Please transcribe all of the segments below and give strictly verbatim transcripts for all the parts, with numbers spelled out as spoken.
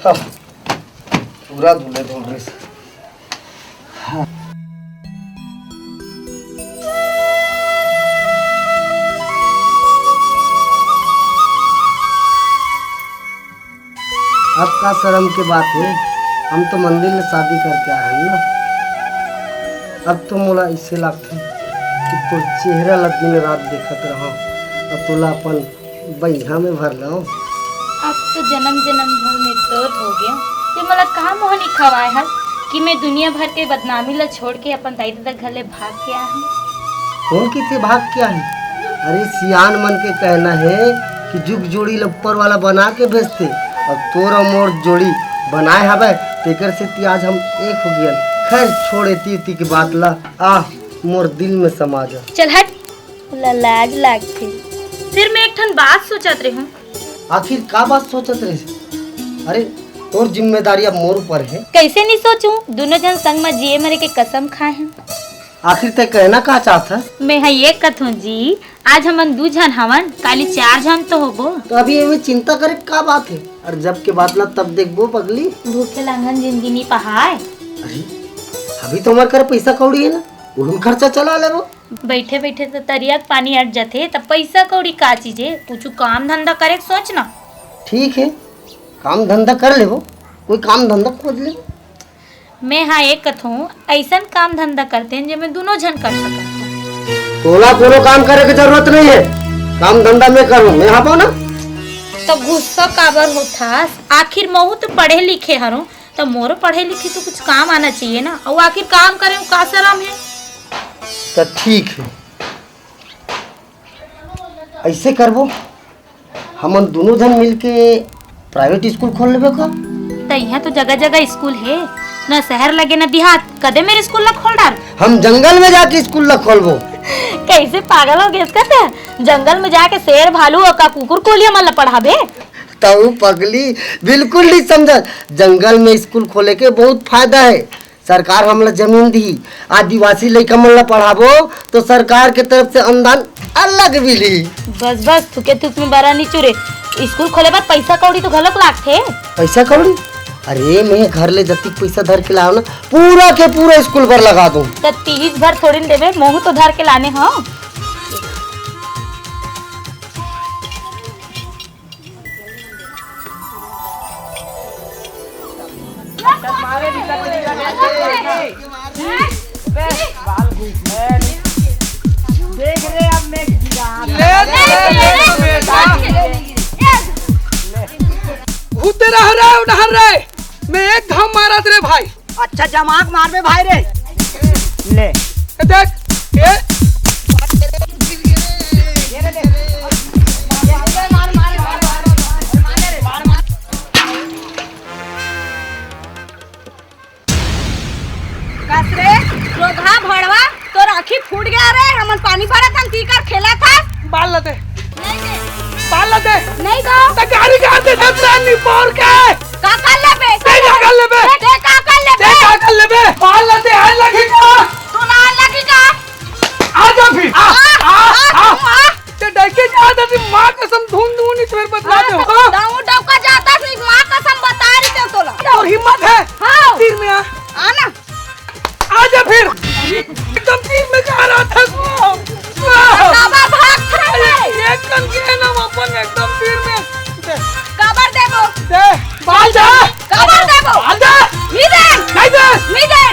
पूरा धुले धुल रहे। अब का शर्म के बात हे, हम तो मंदिर में शादी करके आए हन ना। अब तो मोला ऐसे लगथे कि तोर चेहरा ला दिन रात देखत रहूं, अब तोला अपन बइहा में भर लूं। अब तो जन्म जन्म भर में तोर हो गया। ते मोला का मोहनी खवाए हस कि मैं दुनिया भर के बदनामी ला छोड़ के अपन दाई ददा घर ले भाग के आए हूं? कौन किथे भाग के आए? अरे, सियान मन के कहना हे कि जुग जोड़ी ल ऊपर वाला बना के भेजथे, अउ तोर अउ मोर जोड़ी बनाए हवय, तेकर सेती आज हम एक हो गयन। खैर, छोड़ एती उती के बात ला, आ मोर दिल में समा जा। चल हट, ला लाज लागथे। फिर मैं एक ठन बात सोचत रेहूं। आखिर का बात सोचत रहे? अरे, तोर जिम्मेदारी अब मोर ऊपर हे। कैसे नहीं सोचूं? दोनों झन संग म जिए मरे के कसम खाए हन। आखिर तै कहना का चाहत हस? मैं ह ये कथों जी, आज हमन दू झन हवन, काली चार झन तो होबो। तो अभी एमे चिंता करे के का बात हे? अरे जब के बात ला तब देखबो पगली। भूखे लांघन जिंदगी नी पहाय। अरे अभी तो हमर कर पैसा कौड़ी हे ना, उही म खर्चा चला लेबो। बैठे बैठे तो तरिया के पानी अट जाथे, त पैसा कौड़ी का चीज हे? कुछ काम धंधा करे के सोच ना। ठीक हे, काम धंधा कर लेबो, कोई काम धंधा खोज लेबो। मैं हा एक कथों, अइसन काम धंधा करतेन जेमे दुनों झन कर सकत। तोला कोनो काम करे के जरूरत नहीं हे, काम धंधा मैं करूँ, मैं हाबो ना। तो गुस्सा काबर होथस? आखिर महू तो पढ़े लिखे हरों, तो मोरो पढ़े लिखे तो कुछ काम आना चाहिए ना। अउ आखिर काम करे में का शरम हे? तो ठीक हे, ऐसे करबो, हमन दोनों झन मिलके प्राइवेट स्कूल खोल लेबे का? त इहाँ तो जगह जगह स्कूल हे, न शहर लगे न देहात, कदे मेर स्कूल ला खोल डार। हम जंगल में जाके स्कूल ला खोलबो। कैसे पागल हो गए इसका ते? जंगल में जाके शेर भालू अउ का कुकुर कोलिया मन ला पढ़ाबे? तऊ पगली बिल्कुल नहीं समझत, जंगल में स्कूल खोले के बहुत फायदा हे। सरकार हमला जमीन दिही, आदिवासी लइका मन ला पढ़ाबो तो सरकार के तरफ से अनुदान अलग मिलही। बस बस, थुके थुक में बरा नी चुरे। स्कूल खोले बर पैसा कौड़ी तो घलोक लागथे। पैसा कौड़ी? अरे मैं घर ले जतिक पैसा धर के लाव ना, पूरा के पूरा स्कूल बर लगा दूं। त तीज भर थोड़ी न देबे, महू तो धर के लाने हव। देख रे, अब मैं गिरा। ले, ले, ले, ले, बेटा। भूते रह रे, उधर रे। मैं एक घाव मारत रे भाई। अच्छा जमाक मारबे भाई रे। ले। ए देख, ए। कस रे, रोगहा भड़वा, तोर आँखी फूट गया रे, हमन पानी भरत हन, तीकर खेलत हस। बाल ला दे। नहीं दे। बाल ला दे। नहीं दो। त गाड़ी काट दे, धमदार निपोर के। का कर लेबे? ते का कर लेबे? ते का कर लेबे? ते का कर लेबे? बाल ला दे, आए लगी का? तू ना लगी का? आ जा फिर, आ, आ, आ, आ, आ। तू आ। ते डरके जात हस, माँ कसम धुन धुन इस बार बतला दे, हाँ? दाऊ डौका जात हस, माँ कसम बता रही ते तोला। तोर हिम्मत हे? हाँ। तीर में आ। आ ना। आ जा फिर। एकदम तीर में जा रहा था वो। बाबा भाग खा अरे, ले। एक कन के ना अपन एकदम तीर में। काबर देबो? दे, बाल दे। काबर देबो? बाल दे। नी दे। नहीं दे। नी दे।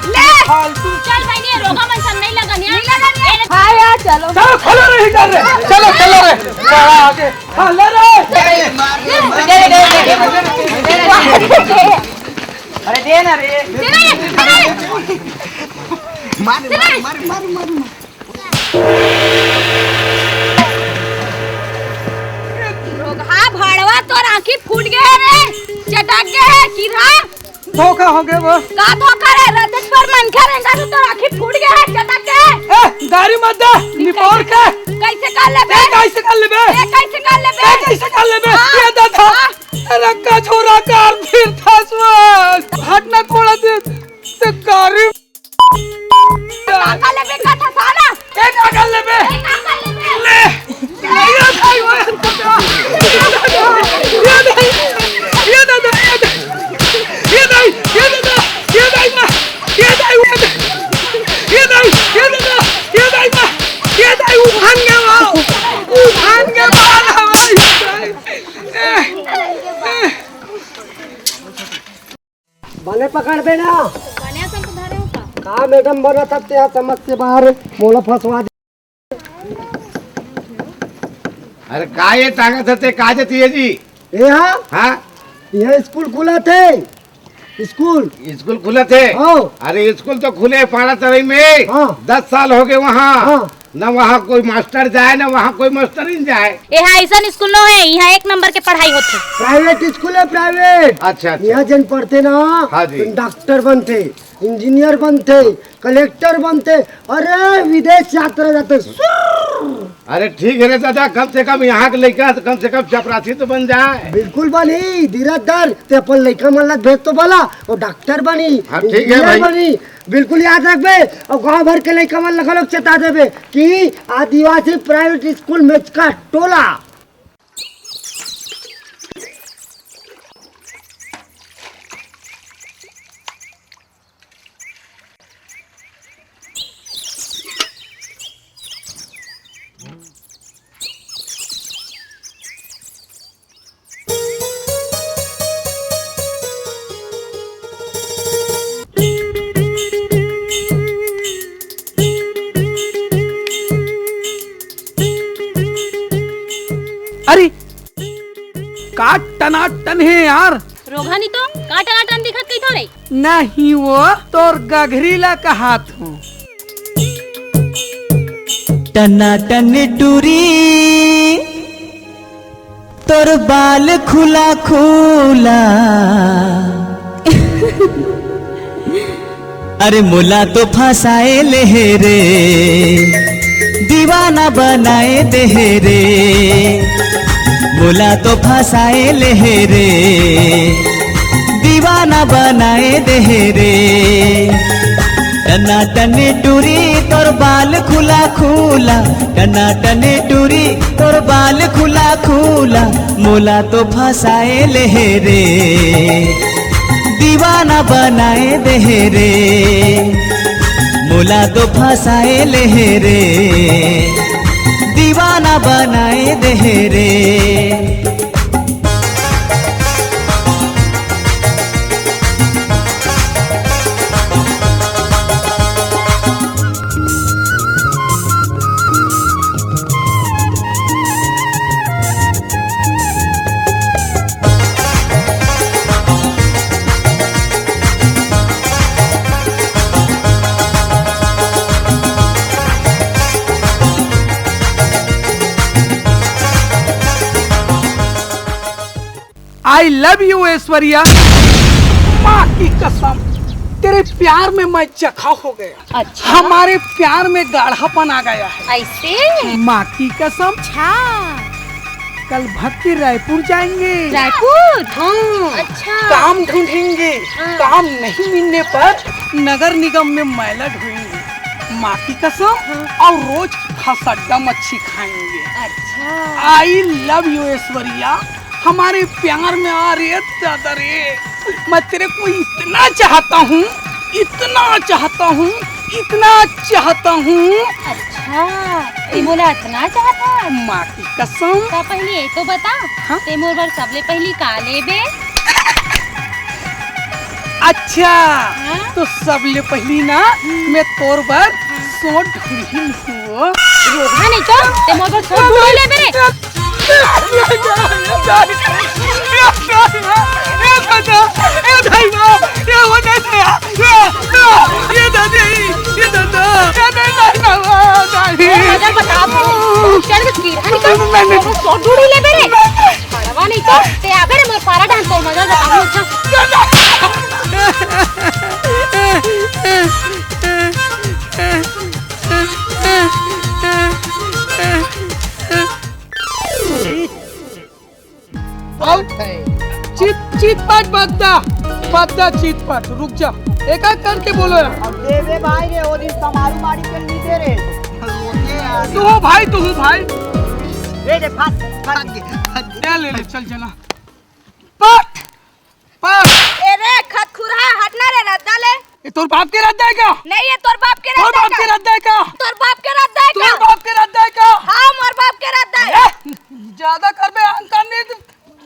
ले। फालतू। चल भाई, नहीं, रोगा मन सब नहीं लगन यार। नहीं लगन यार। हाँ यार, चलो। चलो, खोलो रे हीटर रे। चलो, चलो रे। हाँ, आगे। हाँ, ले रे। अरे दे ना रे। दे ना रे। मार, मार, मार, मार, मार, मार। रोगहा भड़वा, तोर आँखी फूट गए हे रे, चटक गए हे, किरा। धोखा हो गए वो। का धोखा रे? रजत पर मनखे रेंगा तो तोर आँखी फूट गए हे, चटक गए हे। ए, गाड़ी मत दे, निपोर के। कैसे कर लेबे? ए, कैसे कर लेबे? ए, कैसे कर लेबे? ए, कैसे कर लेबे? हाँ, ये दादा, हाँ। तेरा कछोरा कार फिर था स्वाद। हट ना थोड़ा देर, ते गाड़ी काका लेबे का था साला? ए, काका लेबे? ए, काका लेबे? ले। ले, ये भाई, वो ये दे, ये दे, ले पकड़ बे ना। बने असन तो धरे हो का? का मैडम बना सकते हैं, समझ से बाहर, मोला फंसवा दे। अरे का ये ताकत है ते का जती है जी? ए हाँ? हाँ? ये स्कूल खुला थे। स्कूल। स्कूल खुला थे? हाँ। अरे स्कूल तो खुले पाड़ा तरई में। हाँ। दस साल हो गए वहाँ। हाँ। ना वहाँ कोई मास्टर जाए, ना वहाँ कोई मास्टरिन जाए। ए हाँ, ऐसन स्कूल नो है, यहाँ एक नंबर के पढ़ाई होथे। प्राइवेट स्कूल है, प्राइवेट। अच्छा, अच्छा। यहाँ जन पढ़ते ना, हाँ जी। डॉक्टर बनते, इंजीनियर बनते, कलेक्टर बनते, अरे विदेश यात्रा जाते। सुर्र। अरे ठीक है रे दादा, कम से कम यहाँ के लइका कम से कम चपरासी तो बन जाए। बिल्कुल बनी, धीरज धर, ते अपन लइका मन ला भेज तो भला, वो डॉक्टर बनी, हाँ, ठीक है इंजीनियर भाई। बनी। बिल्कुल याद रखबे, और गांव भर के लइका मन ला घलोक चेता देबे कि आदिवासी प्राइवेट स्कूल मेचका टोला। अरे, का टनाटन हे यार? रोघा नहीं तो का टनाटन दिखत कही थोड़े? नहीं, वो तोर गघरी ला कहात हूँ। टनाटन टूरी, तोर बाल खुला खुला। अरे मोला तो फंसाए ले हे रे, दीवाना बनाए दे हे रे। मोला तो फंसाए ले हे रे, दीवाना बनाए दे हे रे। टना टन टूरी तोर बाल खुला खुला, टना टन टूरी तोर बाल खुला खुला। मोला तो फंसाए ले हे रे, दीवाना बनाए दे हे रे। मोला तो फंसाए ले हे रे, दीवाना बनाए दे हे रे। I love you Aishwarya. माँ की कसम, तेरे प्यार में मैं जखा हो गया। अच्छा। हमारे प्यार में गाढ़ापन आ गया है। ऐसे? माँ की कसम। अच्छा। कल भक्ति रायपुर जाएंगे। रायपुर? हाँ। अच्छा। काम ढूंढेंगे। हाँ। काम नहीं मिलने पर नगर निगम में मैला ढोएंगे। माँ की कसम। हाँ। और रोज खसड्डा मच्छी खाएंगे। अच्छा। I love you Aishwarya. हमारे प्यार में आ रे दादा रे, मैं तेरे को इतना चाहता हूँ, इतना चाहता हूँ, इतना चाहता हूँ। अच्छा, ये बोला इतना चाहता है? माँ की कसम। तो पहले ये तो बता, हाँ? ते मोर बर सबले पहली का लेबे? अच्छा, हाँ? तो सबले पहली ना मैं तोर बर सोंठ ढूंढी लूँ। रोगहा नहीं तो, ते मोर बर सोंठ ढूंढी लेबे रे। ये दादा, ये दादा, ये दादा। नजर बता, चल के कीड़ा निकल, मोर बर सोंठ ढूंढी लेबे रे। बड़वा नहीं तो, ते आबे रे मोर पारा डांस तो मजा बता, अच्छा। चित, चित पाट बद्दा, बद्दा चित पाट, रुक जा, एक एक करके बोलो यार। अब देवे भाई रे, वो दिन समारू मारी के नी दे रे। तू हो भाई, तू हो भाई। रे रे, फाट, फाट। ले, ले, ले, चल, चला। पाट, पाट। ए रे, खतखुरहा, हट ना रे, रद्दा ले। ये तोर बाप के रद्दा है का? नहीं, ये तोर बाप के तोर रद्दा बाप है के का? रद्दा है का? तोर बाप के रद्दा है तोर का? बाप के रद्दा है का? हाँ, मोर बाप के रद्दा है। ए, ज्यादा करबे, अंतर नहीं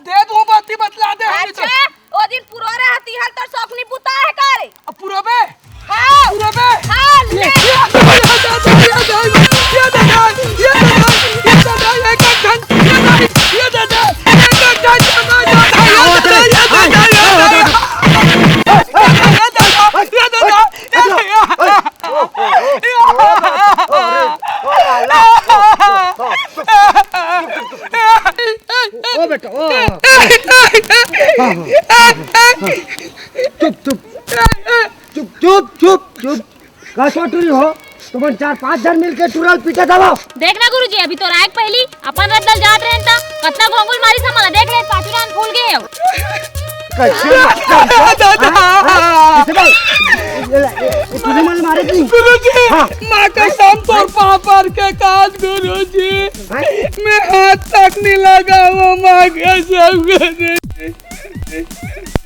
दे दूं, बाती बतला दे, हम अच्छा, तो। ओ दिन पुरोरे हती हल तोर शौक नहीं बुता है बेटा, ओ, ओ। हाँ, हाँ, हाँ, हाँ। चुप, चुप। चुप, चुप, चुप, चुप। का सोच रही हो? तुमन चार पांच झन मिलके टूरा ल पीटत हवव। देख ना गुरुजी, अभी तो राय के पहिली अपन रद्दा ल जात रहेन त कतना घोंघुल मारिस हमला, देख ले, पाछू डाहन फूल गे हव। कैसे? कैसे? दादा! हाँ? हाँ? कैसे भाई? ये, ये, ये टूरी मन मारे कि नहीं? गुरुजी, हाँ। माँ कसम तोर पाँव पर के काज गुरुजी। हाँ? मैं हाथ तक नहीं लगावंव माँ कसम गुरुजी।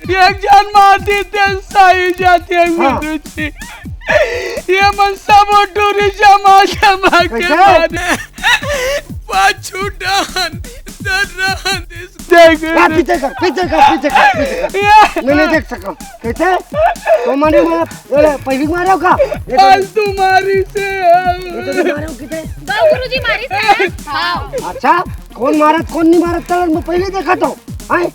एक झन मार देते सही जाते हाँ। गुरुजी। ये मन सब टूरी जमा जमा के कैसे? मारे। पाछू डाहन, दर्रान, देख। हाँ, पीछे कर, पीछे कर, पीछे कर, पीछे कर। ये मैं नहीं देख सकता। कैसे? तो मने मारा, ये पहली मारे हो का? ये तो आज तुम्हारी से ये तो नहीं मारे हो किते? दो गुरुजी मारिस हे। हाँ। अच्छा, कौन मारत, कौन नहीं मारत, तब मैं पहले देखा तो। हैं?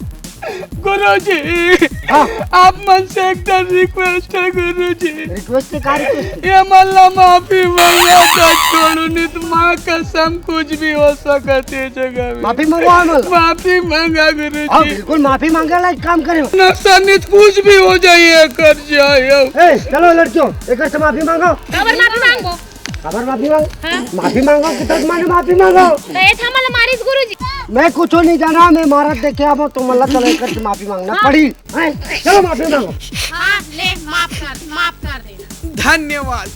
गुरुजी, हाँ। आप मन से एक ठन request हे गुरुजी। Request हे, का request हे? ये मन ला माफी मंगा के छोड़ो, नहीं तो माँ कसम कुछ भी हो सकत हे जगह में। माफी मंगवा मन ला। माफी मंगा गुरुजी। हाँ, बिल्कुल माफी मांगे ला एक काम करे। नशा नहीं तो कुछ भी हो जाई एकर जाए। ए, चलो लड़कियों, एकर से माफी मांगो। काबर माफी मांगो? काबर माफी मांग? हाँ। माफी मांगो, कितना माने माफी मांगो? तो ये था मला मारिस गुरुजी। मैं कुछ नहीं जाना, मैं मारत देखे अब तो मला चलो एकर से माफी मांगना हाँ। पड़ी। हैं? चलो माफी मांगो। हाँ, ले, माफ कर, माफ कर दे। धन्यवाद।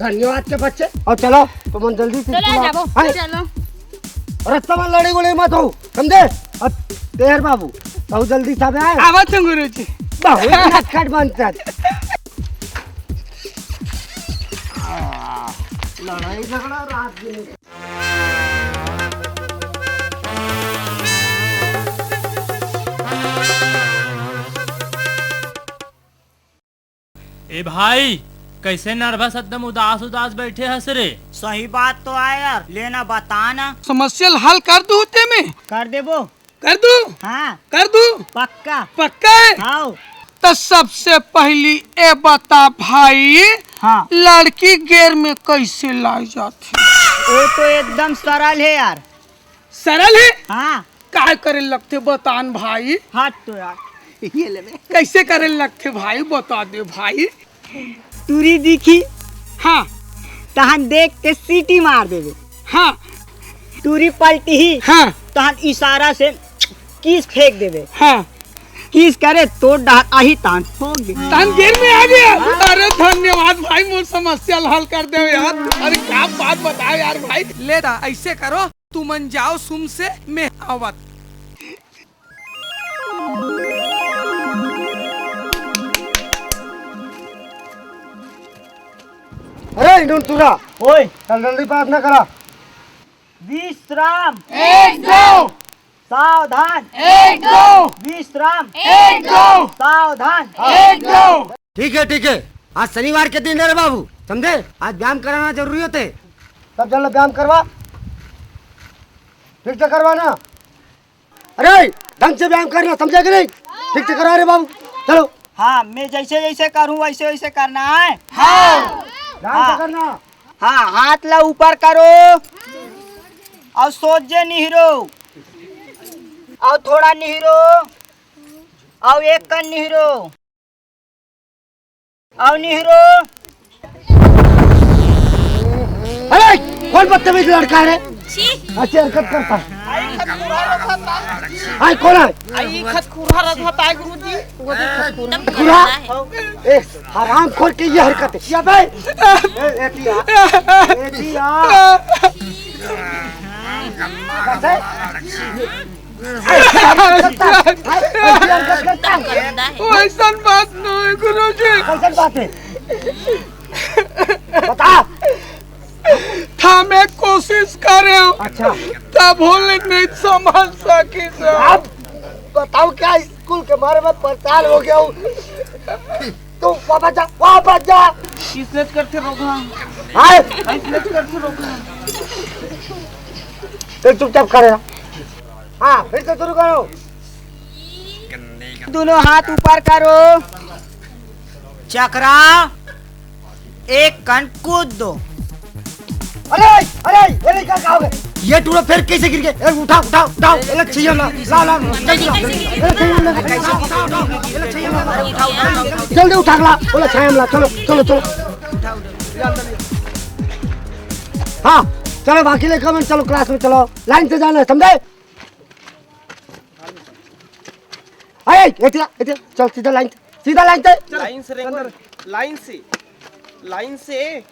धन्यवाद के बच्चे। और चलो, तुमन जल्दी से चलो, स्कूल आओ। जाबो। हैं? चलो। रस्ता में लड़े गोले मत हो, समझे? अब तेहर बाबू, तू जल्दी से आबे आए। आवत हूँ गुरुजी। बहुत नटखट बनता है। लड़ाई झगड़ा रात दिन। ए भाई, कैसे nervous एकदम उदास उदास बैठे हस रे? सही बात तो आय यार, लेना बता ना। समस्या ल हल कर दूँ ते में? कर देबो। कर दूँ? हाँ। कर दूँ? पक्का। पक्का है? हाँ। तो सबसे पहली ए बता भाई, हाँ। लड़की गेर में कैसे लाई जाती? वो तो एकदम सरल है यार। सरल है? हाँ। काय करे लगथे बतान भाई? हाँ तो यार, ये ले बे। कैसे करे लगथे भाई, बता दे भाई। टूरी दिखी, हाँ। तहन देख के सीटी मार देबे। हाँ। टूरी पलटी ही, हाँ। तहन इशारा से किस फेंक देबे। हाँ। किस करे तोर डाहर आही तहन ठोक दे। तहन गेर में आ गया। हाँ। अरे धन्यवाद भाई, मोर समस्या ल हल कर दे यार। अरे क्या बात बताओ यार भाई। ले दा, ऐसे करो, तुमन जाओ सुम से, मैं आवत। अरे इन्हों टूरा, ओए। चल जल्दी प्रार्थना करा। विश्राम। एक दो। सावधान। एक दो। विश्राम। एक दो। सावधान। एक दो। ठीक है, ठीक है, आज शनिवार के दिन है रे बाबू, समझे? आज व्यायाम कराना जरूरी होते। तब चलो व्यायाम करवा, ठीक से करवा ना। अरे ढंग से व्यायाम करना, समझे कि नहीं? ठीक से करा रे बाबू, चलो। हाँ, मैं जैसे जैसे करूँ वैसे वैसे करना है। हाँ। ध्यान से हाँ। करना। हाँ, हाथ ला ऊपर करो और सोझे निहरो और थोड़ा निहरो और एक कन निहरो। आओ निहरो। अरे कौन बदतमीज लड़का है रे? छी। ऐसी हरकत करता है। आई कौन है? आई खतखुरा रखा ताय गुरुजी। वो देख खतखुरा। ए हरामखोर की ये हरकत है। या बे। ए, ए दिया। ए दिया। कैसे? वैसन बात नहीं गुरुजी। कैसन बात है? बता। था मैं कोशिश करे हूँ। अच्छा। तब होले नहीं समझ सकी सर। अब बताओ क्या स्कूल के बारे में परेशान हो गया हूँ। तू वापस जा, वापस जा। किसने करते रोका? हाँ? किसने करते रोका? फिर चुपचाप खड़े रहो। हाँ, फिर से शुरू करो। दोनों हाथ ऊपर करो। चकरा, एक कन कूद दो। अरे, अरे, ये नहीं क्या कहोगे? ये टूरा फेर कइसे गिर गे? ए, उठा, उठा, उठा, एला छइया ला, ला, ला, जल्दी ला। एला छइया ला, उठा, उठा, उठा, एला छइया ला। जल्दी उठा के ला, ओला छाया में ला, चलो, चलो, चलो। हाँ, चलो, बाकी लइका मन, चलो, class में चलो, line से जाना है, समझे? अरे, एतिया, एतिया, चल, सीधा line से, सीधा line से। Line से रे, line से, line से।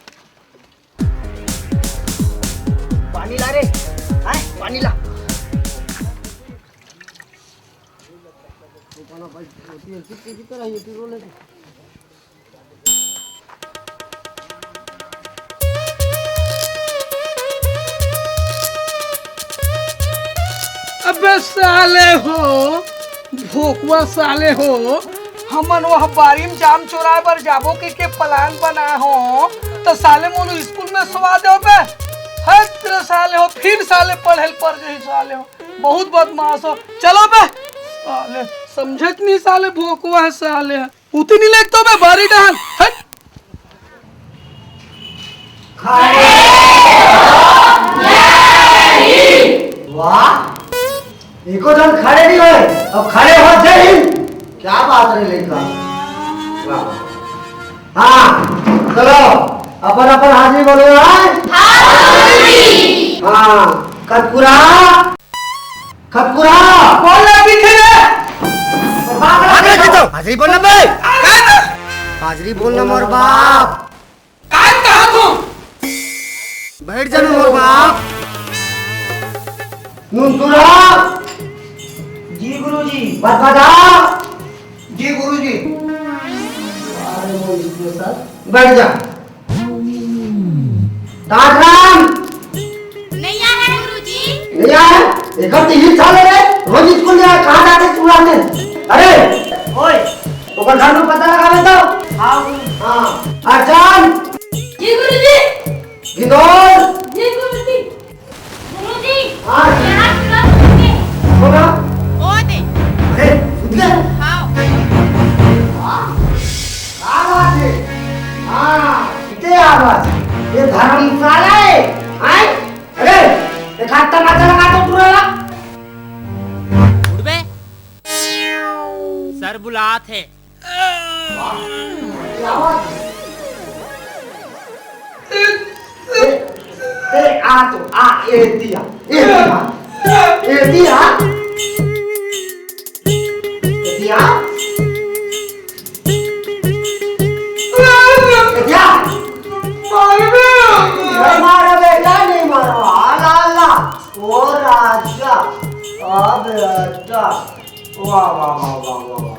पानी ला रे, हैं? पानी ला। अबे साले हो, भोकवा साले हो, हमन वह बारी में जाम चोराए बर जाबो के, के plan बना हो, त साले मोला स्कूल में सोवा दे बे। हत रे साले हो, फिर साले पढ़े ल पड़ जाही साले हो, बहुत बदमाश हो। चलो बे साले, समझत नहीं साले, भोकवा है साले, उतनी लेख तो बे बारी डहन। हट। खड़े हो या नहीं? वाह, एको झन खड़े नहीं होय, अब खड़े हो, जय हिंद। क्या बात रे लइका, वाह। हाँ, चलो, अपन अपन हाजिरी बोलो, हाँ? हाँ, खतकुरा। खतकुरा। बोल ना, पीछे रे। हाजिरी बोलना बे। हाजिरी बोलना मोर बाप। काय कहा तू? बैठ जाना मोर बाप। नुनकुरा। जी गुरुजी। बदबदा। जी गुरुजी। अरे वो इसमें सर। बैठ जा। ताजराम। नहीं आया है गुरुजी। नहीं आया है? एकर तो यही चाल है रे। रोज स्कूल नहीं आया, कहाँ जाते स्कूल आते? अरे, ओए। ओकर घर में पता लगावे तो। हाँ गुरुजी। हाँ। अर्चन। जी गुरुजी। गिंदोल। जी गुरुजी। गुरुजी, हाँ। यहाँ सुना सुन के। सुना? ओ दे। अरे, सुन ले। हाँ। हाँ? क्या बात है? हाँ, इतने आवाज। ये धर्मशाला है। हाँ? अरे, एक हाथ तमाचा लगा तो पूरा। उठ बे। सर बुलात हे। वाह, क्या बात है। ए, ए, आ तो, आ, ए दिया, ए दिया, ए दिया, ए दिया, ए दिया। नहीं मारो बेटा, नहीं मारो। आ ला, आ ला। ओ राजा, आ बेटा। वाह, वाह, वाह, वाह, वाह, वाह।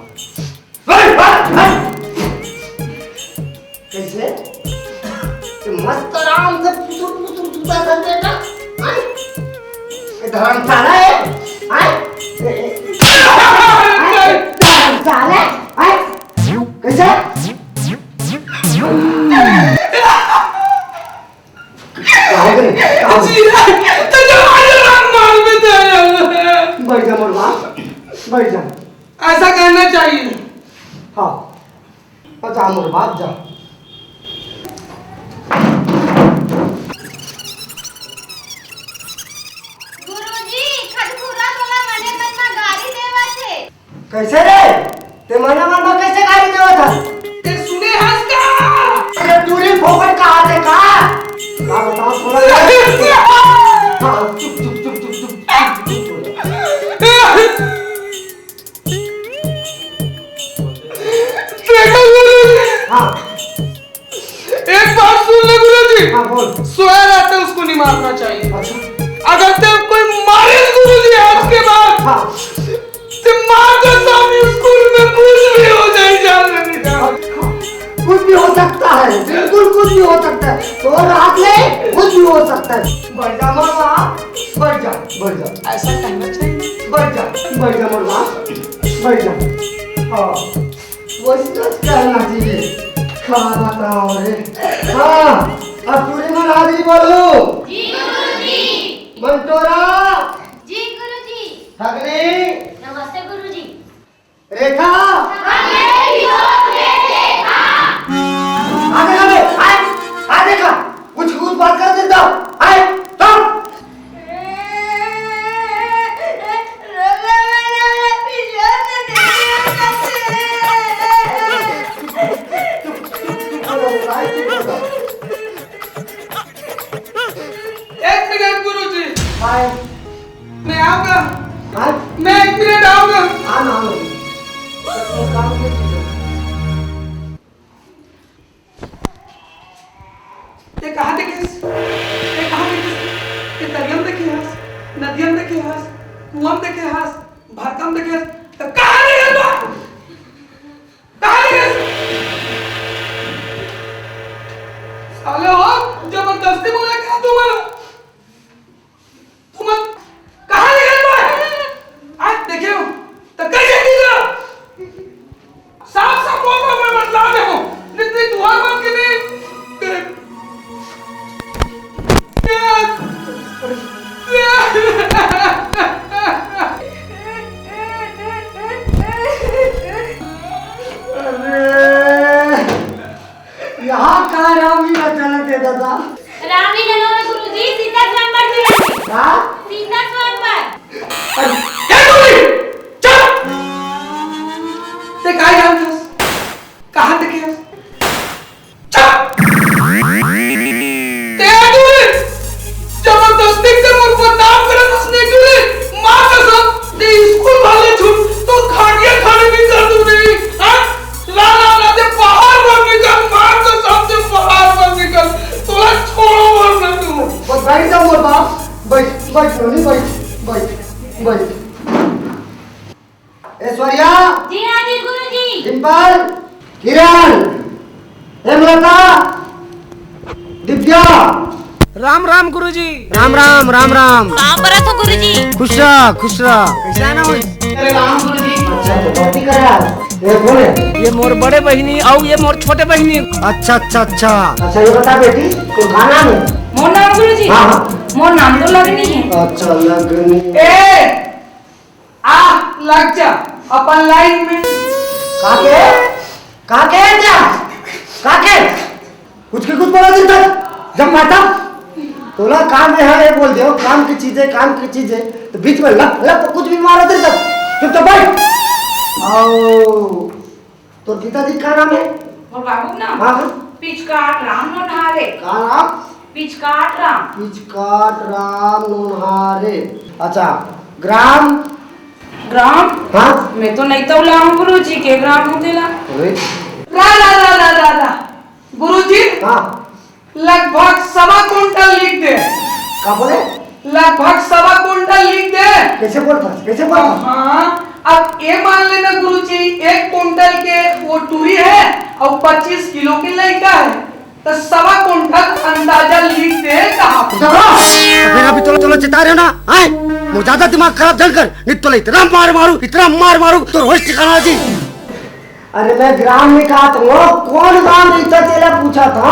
हट, हट, हट। कैसे? ये मस्त आराम से पुसुर पुसुर सूता था बेटा। हाँ? ये धर्मशाला है? हाँ? ये, ये, हाँ? ये धर्मशाला है? हाँ? कैसे? कहाँ गए? कहाँ गए? जी, तो जब आज राम मार में दे। बैठ जा मोर बाप, बैठ जा। ऐसा करना चाहिए। हाँ, अच्छा मोर बाप जा। गुरुजी, खटखुरा तोला मने मन मा गारी देवत हे। कैसे रे? ते मने मन मा कैसे गारी देवत हस? ते सुने हस का? अरे टूरी फोकट का हाथ है का? का बताओ थोड़ा। हाँ, चुप, चुप, चुप, चुप, चुप, चुप, चुप बोलो। देखो गुरुजी। हाँ। एक बात सुन ले गुरुजी। हाँ, बोल। सोया रहता है, उसको नहीं मारना चाहिए। अच्छा। अगर तेरे कोई मारे गुरुजी आज के बाद, हाँ। ते माँ कसम, स्कूल में कुछ भी हो जाए, जान में नहीं जाओ। कुछ भी हो सकता है, बिल्कुल कुछ भी हो सकता है। तो रात में कुछ भी हो सकता है। बैठ जा मामा, बैठ जा, बैठ जा। ऐसा कहना चाहिए। बैठ जा, बैठ जा मामा, बैठ जा। हाँ। वैसे तो करना चाहिए। का बताओ रे। हाँ, अब टूरी मन हाजिरी बोलो। जी गुरुजी। मंटोरा। जी गुरुजी। हगरी। नमस्ते गुरुजी। रेखा। हमें भी रोक दे, रेखा। आ देखा बे, आए, आ देखा। कुछ कुछ बात कर देता। आए, चल। नाम है। तो काम के चीज है। ते कहाँ देखे हस? ते कहाँ देखे हस? ते तरियम देखे हस, नदियम देखे हस, कुआम देखे हस, भरकम देखे हस, तो कहाँ देखे हस? कहाँ देखे हस? साले हो, जबरदस्ती बोला क्या तू मला? तुमन कहाँ ले गए बा? आज देखे हो, तो कैसे गिर रहा? साफ साफ बोल रहा हूँ, मैं बतला रहा हूँ। नित नित दुआर बन के नहीं। अरे, यहाँ का रामलीला चलत है दादा? रामलीला नोहे गुरुजी, सीता स्वयंवर चलत है। का? सीता स्वयंवर। अरे, क्या बोली? चुप! ते काय जानथस? कहाँ देखे हस? चुप! ते आदमी! जबरदस्ती से मोर बदनाम करत हस नहीं तू रे। माँ कसम, ते स्कूल वाले झूठ, तो खाटिया खाने भी कर तू नहीं। हाँ? ला, ला, ला, ते बाहर मत निकल, माँ कसम, ते बाहर मत निकल। तोला छोड़ो मत ना तू। बस बैठ जा मोर बाप, बैठ, बैठ, रोनी, बैठ, बैठ, बैठ। ऐश्वर्या। जी हाँ जी गुरुजी। डिंपल, किरण, हेमलता, दिव्या। राम राम गुरुजी। राम राम, राम राम। पाँव परत हो गुरुजी। खुश रह, खुश रह। कैसे आना होई? अरे राम गुरुजी। अच्छा, तो कॉपी कर यार। ये कौन है? ये मोर बड़े बहिनी अउ ये मोर छोटे बहिनी। अच्छा, अच्छा, अच्छा। अच्छा, ये बता बेटी, तो का नाम है? मोर नाम गुरुजी? हाँ, हाँ। मोर नाम तो लगनी है। अच्छा, लगनी। ए! आ, लग जा अपन लाइन में। काके? काके जा? काके? कुछ के कुछ बोला दिन तक जब माता तोला काम में है, ये बोल दियो, काम की चीज है, काम की चीज है, तो बीच में लप लप कुछ भी मारा दिन तक। चुप तो बैठ। आओ। तोर पिताजी का नाम है? मोर बाबू ना? हाँ, हाँ। पिचकाट राम नोन्हारे। का नाम? पिचकाट राम। पिचकाट राम नोन्हारे। अच्छा, ग्राम? ग्राम? हाँ? मैं तो नहीं तौला हूँ गुरुजी, के ग्राम हो तेला? अरे। रा, रा, रा, रा, रा, रा। गुरुजी? हाँ। लगभग सवा कुंटल लिख दे। का बोले? लगभग सवा कुंटल लिख दे। कैसे बोलता? कैसे बोलता? हाँ, अब ये मान लेना गुरुजी, एक कुंटल के वो टूरी है और पच्चीस किलो के लड़का है, तो सवा कुंटल अंदाजा लिख दे कहा। तो फिर अभी तोला, तोला चिता रहे हो ना, हैं? वो ज्यादा दिमाग खराब झन कर, नहीं तो इतना मार मारू, इतना मार मारू, तो रोज ठिकाना जी। अरे मैं ग्राम में कहा था, वो कौन गांव में इतना तेला पूछा था?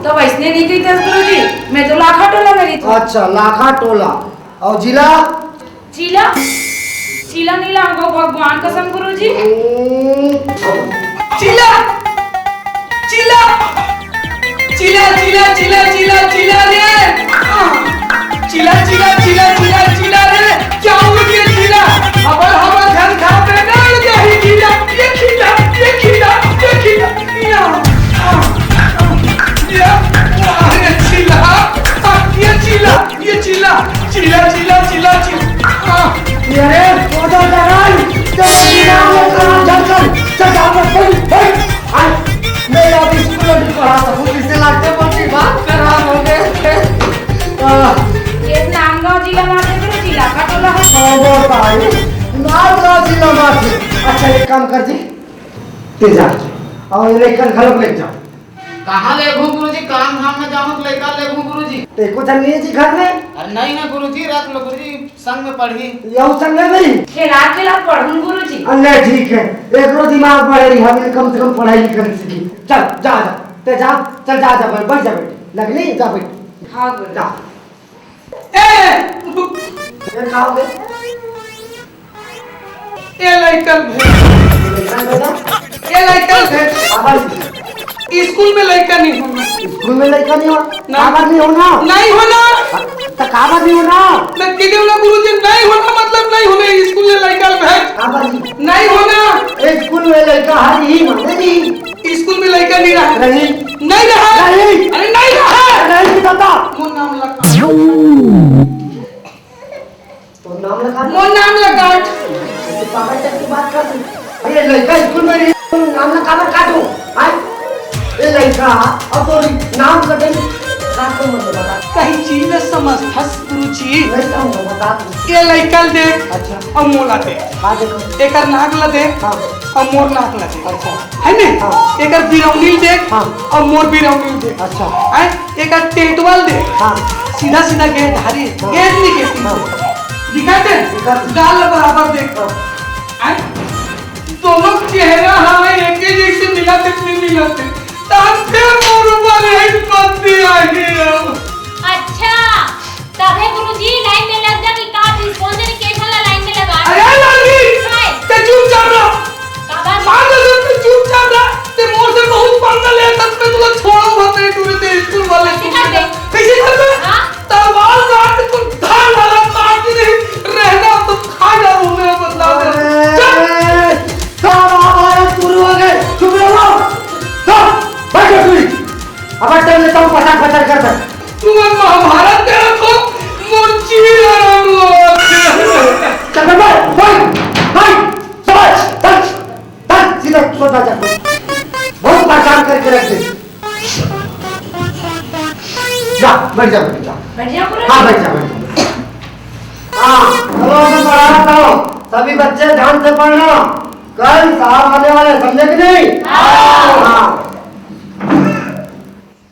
तो वैसने नहीं कही था गुरुजी, मैं तो लाखा टोला में रही थी। अच्छा, लाखा टोला। और जिला? जिला? जिला नहीं लाऊंगा भगवान कसम गुरुजी। हम्म। जिला! जिला! जिला, जिला, जिला, जिला, जिला रे! जिला, जिला, जिला, जिला, जिला रे! क्या हो गया जिला? हबल, हबल, झल खा पे डाल दे ही जिला! ये जिला, ये जिला, ये जिला! या, या, अरे जिला! ये जिला, ये जिला! जिला, जिला, जिला, जिला! ये रे, पौधा जगाई! चल, जिला में कहाँ झल कर? चल, जा, बस, बस, बस! हाँ, मैं अभी स्कूल में भी पढ़ा सकूँ, इससे लगते मोटी बात खराब हो गए। आह। ये नांदगांव जिला माथे गुरुजी, लाखा टोला है। बाबा भाई, नांदगांव जिला माथे। अच्छा, एक काम कर जी, ते जा, और ये लेकर घर में ले जाओ। कहाँ लेगू गुरुजी? काम धाम में जाऊँ तो लइका लेगू गुरुजी। ते कुछ नहीं है जी घर में? अरे नहीं ना गुरुजी, रख लो गुरुजी। संग में पढ़ी। यहू संग में पढ़ी? खेला खेला पढ़ूं गुरुजी। अरे ठीक है, एकरो दिमाग बढ़े रही, हम कम से कम पढ़ाई लिखाई सीखी। चल, जा, जा, ते जा, चल, जा, जा, बैठ, बैठ जा, बैठ। लगनी, जा, बैठ। हाँ गुरुजी। जा। ए, रुक। ये का हो गया? ए लइका भेज। लइका भेजा? ए लइका भेज। आवाज। स्कूल में लइका नहीं होना। स्कूल में लइका नहीं होना? नहीं। काबर नहीं होना? नहीं होना। तो काबर नहीं होना? मैं कह देवला गुरुजी, नहीं होना मतलब नहीं होना, स्कूल में लइका भेज। काबर नहीं? नहीं होना। ए, स्कूल में लइका हर ही माने नहीं। स्कूल में लइका नहीं रहा। नहीं। नहीं रहा। नहीं। अरे नहीं रहा। नहीं दादा। मोर नाम लगा। तो नाम लगा। मोर नाम लगा। तो पापा की बात कर तू। अरे लड़का स्कूल में नहीं, नाम ना काबर काटो। हाय, ए लड़का, अब तो नाम कटे काटो मत बता। कहीं चीज न समझथस गुरुजी। नहीं समझ बता तू। ये लइका ल देख, अच्छा। अउ मोला देख। हाँ, देखो। एकर नाक ल देख, हाँ। अउ मोर नाक ल देख। अच्छा। है ने? हाँ। एकर बिरौनी ल देख, हाँ। अउ मोर बिरौनी ल देख। अच्छा। हैं? एकर टेटवा ल देख। हाँ। सीधा सीधा गेंद धारी, हाँ। गेंद नहीं कहती। हाँ। दिखा दे? दिखा दे। गाल ल बराबर देख। हाँ। हैं? दोनों चेहरा ह एके जइसे मिलत हे, नहीं मिलत हे। तब से मोर ऊपर यही पत्ती आई है। अच्छा, तभे गुरुजी लाइन में लग जा कि का चीज, कौन जनी के झन ला लाइन में लगा। अरे लाली, काय? ते चुपचाप रह। का बात? मान ले, ते चुपचाप रह। ते मोर से बहुत पंगा ले, तब मैं तुला छोड़ा हुआ तेरे टूरे ते स्कूल वाले। कैसे कर दे? कैसे कर दे? हाँ? तलवार काट तुम धान वाला काट नहीं रहना, तुम खा जाओ मेरा बदला। अरे, चल। सब आप आए शुरू हो गए, चुप रहो। सब बैठो तुम। अब अटल लेता हूँ, पटर पटर कर दे। तू मन महाभारत के रखो, मोर चीर आराम हो। चल बे, भाई, भाई, समझ, समझ, समझ, सीधा सोता जा। बहुत परेशान करके रख दे। जा, बैठ जा, बैठ जा। बैठ जा, पूरा। हाँ, बैठ जा, बैठ जा। हाँ, चलो, अभी पढ़ा रहा हूँ। सभी बच्चे ध्यान से पढ़ना। कल साहब आने वाले, समझे कि नहीं? हाँ। हाँ।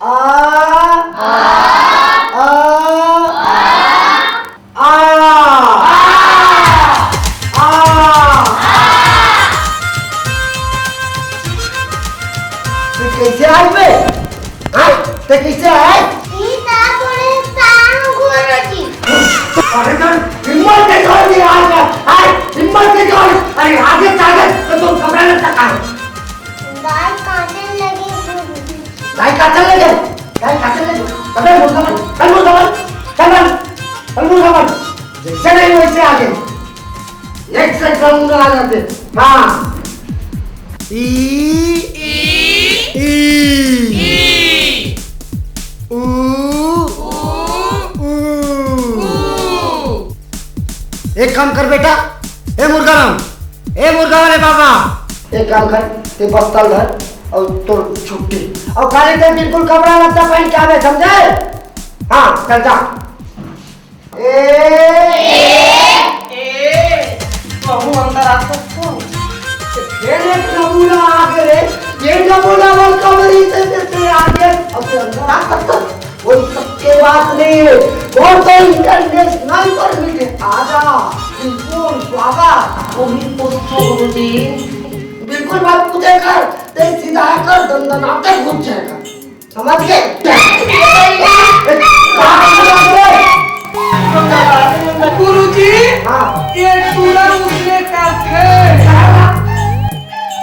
आ, आ, आ, आ। आ। तू कैसे आए बे? हाँ? तू कैसे आए? सीता थोड़े सांग गुरुजी। अरे कर, हिम्मत कैसे होती है आज? हाँ? हिम्मत कैसे होती? अरे आगे ताकत तो तुम घबराने तक आए। गाय काटने लगे गुरुजी। गाय काटने लगे? गाय काटने लगे? चल बे, मुर्गा बन। चल, मुर्गा बन। चल बन। चल, मुर्गा बन। जैसे नहीं वैसे आगे। एक से कम ना आ जाते। हाँ। ई, ई, ई। ऊ, ऊ, ऊ। एक काम कर बेटा, ए मुर्गाराम, ए मुर्गा वाले बाबा, एक काम कर, ते बस्ता ल धर अउ तोर छुट्टी। अउ काली ते बिल्कुल कपड़ा लत्ता पहन के आवे, समझे? हाँ, चल जा। ए, ए, ए, कहूँ अंदर आ सकथव? फेर एक नमूना आ गे रे। ये नमूना वाला कमरी से, से, से आ गे। अब तू अंदर आ सकथव? वो सबके बात नहीं है, वो तो इंटरनेशनल परमिट है। आजा, बिल्कुल स्वागत। वही पूछो गुरुजी। बिल्कुल मत पूछे कर, ते सीधा कर, दंदनाते घुस जाएगा। समझ गए? गुरुजी, हाँ। ये टूरा उसने का थे।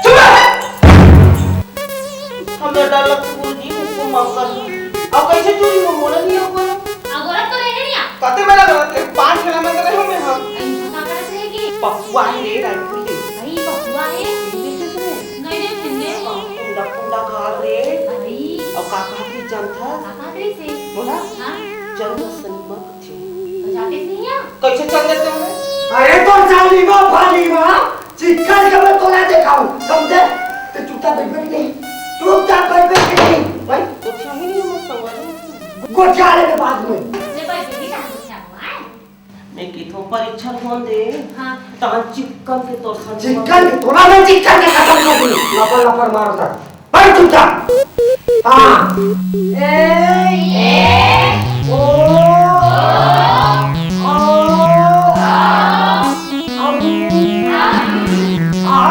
चुप रह। हमला डर लगथे गुरुजी, उसको माफ कर दो। अब कैसे चोरी हो, मोला नहीं हो पाया। अगोरत तो रहे नहीं आप। कते मेरा गलत है, पान खेला में तो रहे हूँ मैं, हाँ। ऐसा का करत रहेगी? पपुआ है रे, राजू रे। भाई, पपुआ है। नहीं देखते तुम्हें? नहीं देखते, नहीं देखो। कुंडा, कुंडा गाल रे। अरे। अब का कहा थी जानता? का कहा थी से? बोला? हाँ। जन्म सनीमा। तो जाते नहीं है? कैसे चल देते हो? अरे तो जानी माँ, भानी माँ। चिक्कन के मैं तोला देखाऊं, समझे? ते चुपचाप बैठ बैठ नहीं, चुपचाप बैठ बैठ नहीं, भाई। गोठिया ही नहीं, मैं समझ नहीं। गोठिया लेने बाद में। ले भाई, बेटी, कहाँ गोठिया हुआ है? मैं किथों परीक्षा होन दे, हाँ। तहाँ चिक्कन के तोर संग चिक्कन के तोला मैं चिक्कन के खत्म कर दूँ, लपर लपर मारता। बैठ चुपचाप। हाँ। ए, ए, ओ, आ, आ, आ।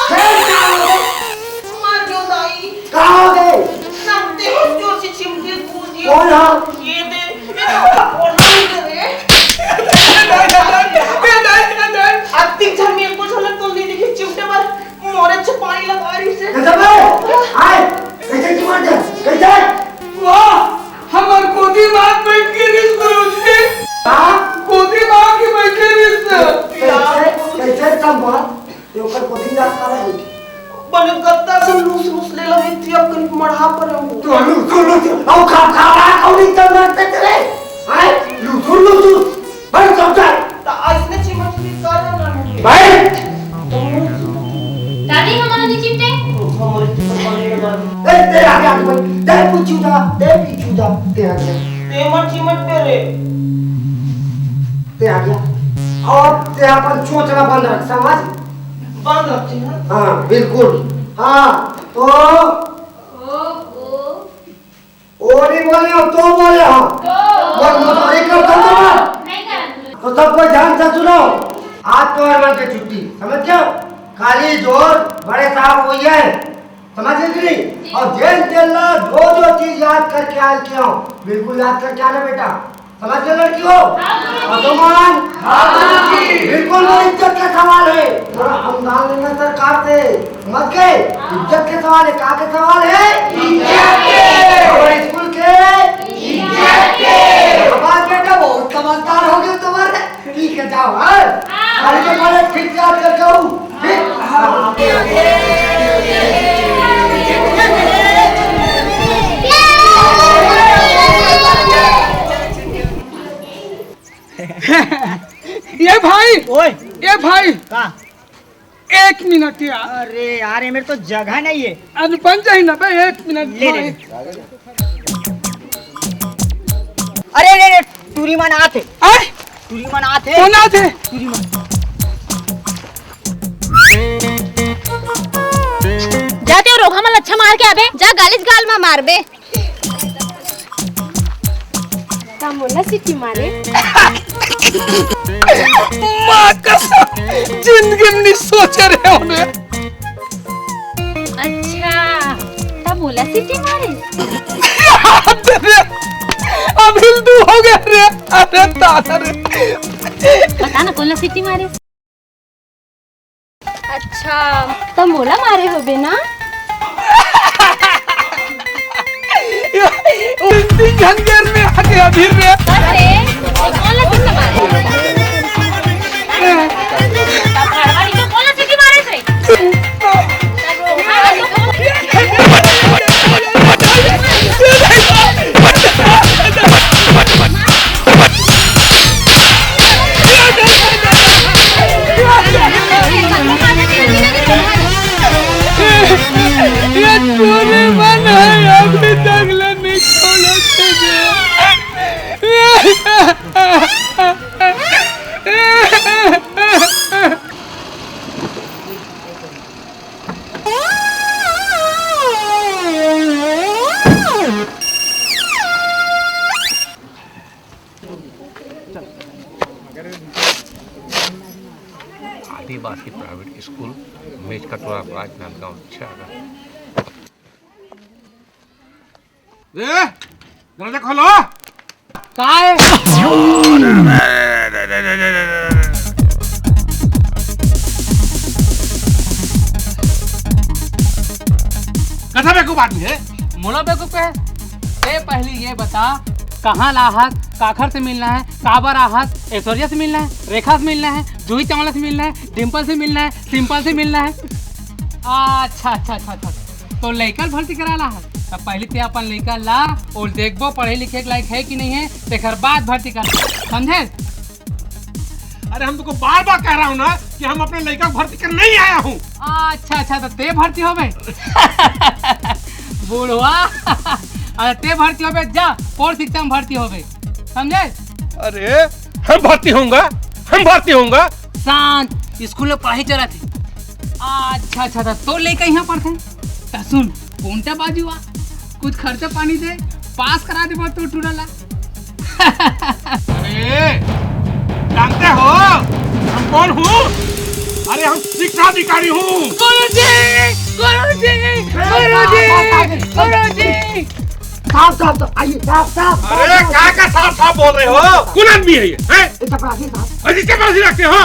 फेर का हो? मर गयो दाई। का हो गे? नंते हो जोर से चिमटी घूर दियो। कौन हो? ये दे, ये तो बोल नहीं दे रे। ए दाई, ए दाई, ए दाई। अतिक झन में एको झलक तो नहीं दिखी चिमटे पर। मोरे छपाई लगा रही से। गजब है। आए, कैसे की मार दे? कैसे? वाह, हमर गोदी माँ बैठ के रिस गुरुजी। हाँ? गोदी माँ की बैठ के रिस। कैसे, कैसे संभल? ये ऊपर गोदी में काला है। बने गद्दा से लूस लूस ले लगी थी, अब कहीं मढ़ा पर हूँ। तो लूस लूस, आओ खा खा रहा, कौन इतना मरते तेरे? आए, लूस लूस, बड़े समझा। तो आज ने चिमट ली। ते मच्छी मत पे रे। ते आ गया। और ते अपन चोचला बंद रख, समझ? बंद रखते हैं। हाँ, बिल्कुल। हाँ, तो ओ, ओ। ओ नहीं बोले हो, तो बोले हो। तो। बोल, बोल, एक कर, तो बोल। नहीं कर। तो सब कोई ध्यान से सुनो। आज तो हर मन की छुट्टी, समझ गए? काली जोर बड़े साहब वही है। समझ गए कि नहीं? और जेन तेन ला जो जो चीज याद करके आए के हो, बिल्कुल याद करके आना बेटा। समझ गए लड़की हो? हाँ, गुरुजी। और गुमान? हाँ, गुरुजी। बिल्कुल वो इज्जत का सवाल है। थोड़ा अनुदान लेना सरकार से। समझ गए? हाँ। इज्जत के सवाल है। का के सवाल है? इज्जत के। हमारे स्कूल के? इज्जत के। शाबाश बेटा, बहुत समझदार हो गए तुम्हारे। ठीक है, जाओ, हाँ? हाँ। अरे, तो कॉलेज फिर से याद कर जाऊँ। फिर? हाँ। ये भाई, ओए। ये भाई, का? एक मिनट यार। अरे यार, ये मेरे तो जगह नहीं है। अरे बन जाए ना भाई, एक मिनट ले, ले, भाई। ले। अरे, अरे, अरे, टूरी मन आथे। आय? टूरी मन आथे। कौन आथे? टूरी मन। जाते हो रोघा मन अच्छा मार के आबे, जा गालिस गाल मा मारबे। का मोला सीटी मारे? माँ कसम, जिंदगी में नहीं सोचे रहे होंगे। अच्छा, तब मोला सीटी मारे? अरे, अब हिंदू हो गया रे। अरे दादा रे। बता ना, कौन ला सीटी मारे? अच्छा, त मोला मारे होबे ना? तीन झन घर में आके अभी रे। अरे, कौन ला सीटी मारे? तब घरवाली को कौन ला सीटी मारे थे? ये टूरी मन है, अभी तक ले नहीं छोड़ा तुझे। आदिवासी प्राइवेट स्कूल, मेचका टोला, राजनांदगांव, छह अगस्त। रे, दरवाजा खोलो। काय? कथा बेवकूफ आदमी है। मोला बेवकूफ है। ते पहली ये बता, कहाँ ला हस, काखर से मिलना है, काबर आहस, ऐश्वर्या से मिलना है, रेखा से मिलना है, जूही चावला से मिलना है, डिम्पल से मिलना है, सिंपल से मिलना है। अच्छा, अच्छा, अच्छा, अच्छा। तो लइका ल भर्ती करा ला है, तब पहले ते अपन लइका ला ओल देखबो, पढ़े लिखे के लायक है कि नहीं है, तेकर बाद भर्ती कर, समझे? अरे, हम तुमको बार बार कह रहा हूँ ना कि हम अपने लइका को भर्ती करने नहीं आया हूँ। अच्छा, अच्छा, तो ते भर्ती होबे? बुढ़वा, अरे ते भर्ती होबे, जा पोर शिक्षा में भर्ती होबे, समझे? अरे, हम भर्ती होऊंगा, हम भर्ती होऊंगा। शांत, स्कूल में पढ़ाई चलत हे। अच्छा, अच्छा, तो तोर लइका इहाँ पढ़थे? त सुन, कोंटा बाजू आ, कुछ खर्चा पानी दे, पास करा देबो तोर टूरा ला। अरे, जानते हो हम कौन हूँ? अरे, हम शिक्षा अधिकारी हूँ। गुरुजी, गुरुजी, गुरुजी, गुरुजी। साहब, साहब, साहब, आइए, साहब, साहब, अरे, साहब, का, का साहब, साहब बोल रहे हो? कौन आदमी है ये, हैं? ये चपरासी साहब। अरे, चपरासी रखते हो?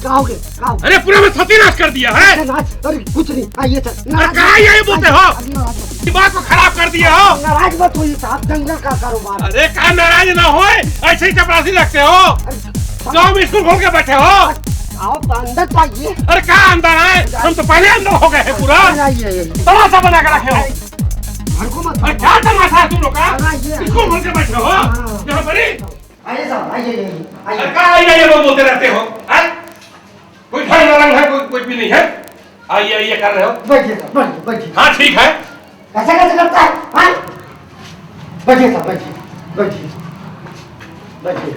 क्या हो गया? क्या हो गया? अरे, पूरा में सत्यानाश कर दिया है। सत्यानाश? अरे, कुछ नहीं। आइए सर। अरे, नाराज कहाँ मत, ये बोलते हो? अरे, नाराज मत। दिमाग को खराब कर दिए हो। नाराज मत होइए साहब, जंगल का कारोबार। अरे, कहाँ नाराज ना होए, ऐसे ही चपरासी रखते हो। अरे, साहब। गाँव में स्कूल खोल के बैठे हो। आप अंदर तो आइए। अरे, कहाँ अंदर आए? हम तो पहले अंदर हो गए हैं पूरा। अरे, आइए, आइए। तमाशा बना के रखे हो। अरे, घर को मत अरे, क्या तमाशा है तुम लोग का? अरे, आइए। स्कूल खोल के बैठे हो हाँ। यहाँ पर ही। आइए साहब, आइए, आइए, आइए। अरे, कहाँ आइए, आइए, लोग बोलते रहते हो? हैं? कोई ढंग ढंग है, कोई, कोई भी नहीं है। आइए, आइए, कर रहे हो। बैठिए साहब, बैठिए, बैठिए। हाँ, ठीक है। ऐसा कैसे करता है? हाँ? बैठिए साहब, बैठिए। बैठिए, बैठिए।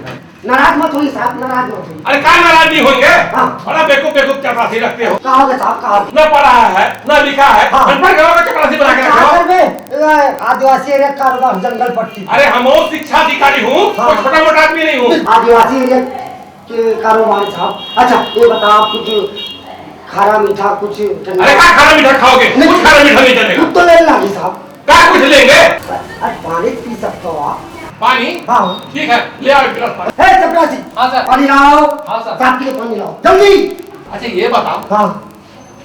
नाराज मत होइए साहब, नाराज मत होइए। अरे, का नाराज नहीं होंगे? हाँ। बड़ा बेवकूफ, बेवकूफ चपरासी रखते हो। का होगा साहब, का होगा? ना पढ़ा है, ना लिखा है, हाँ। अनपढ़ गंवार का चपरासी बना के रखे हो। करबे? ए, आदिवासी एरिया का कारोबार, जंगल पट्टी। अरे, हम वो शिक्षा अधिकारी हूँ, हाँ। कोई छोटा मोटा आदमी नहीं हूँ। आदिवासी एरिया के कारोबार साहब। अच्छा, ये बताओ, कुछ खारा मीठा कुछ चलना? अरे, का खारा मीठा खाओगे? नहीं। कुछ खारा मीठा नहीं चलेगा। कुछ तो लेना भी साहब। का कुछ लेंगे? अरे, पानी पी सकते हो आप। पानी? हाँ। ठीक है, ले आओ एक गिलास पानी। हे चपरासी, हाँ सर। पानी लाओ। हाँ सर। साहब के लिए पानी लाओ, जल्दी। अच्छा, ये बताओ। हाँ।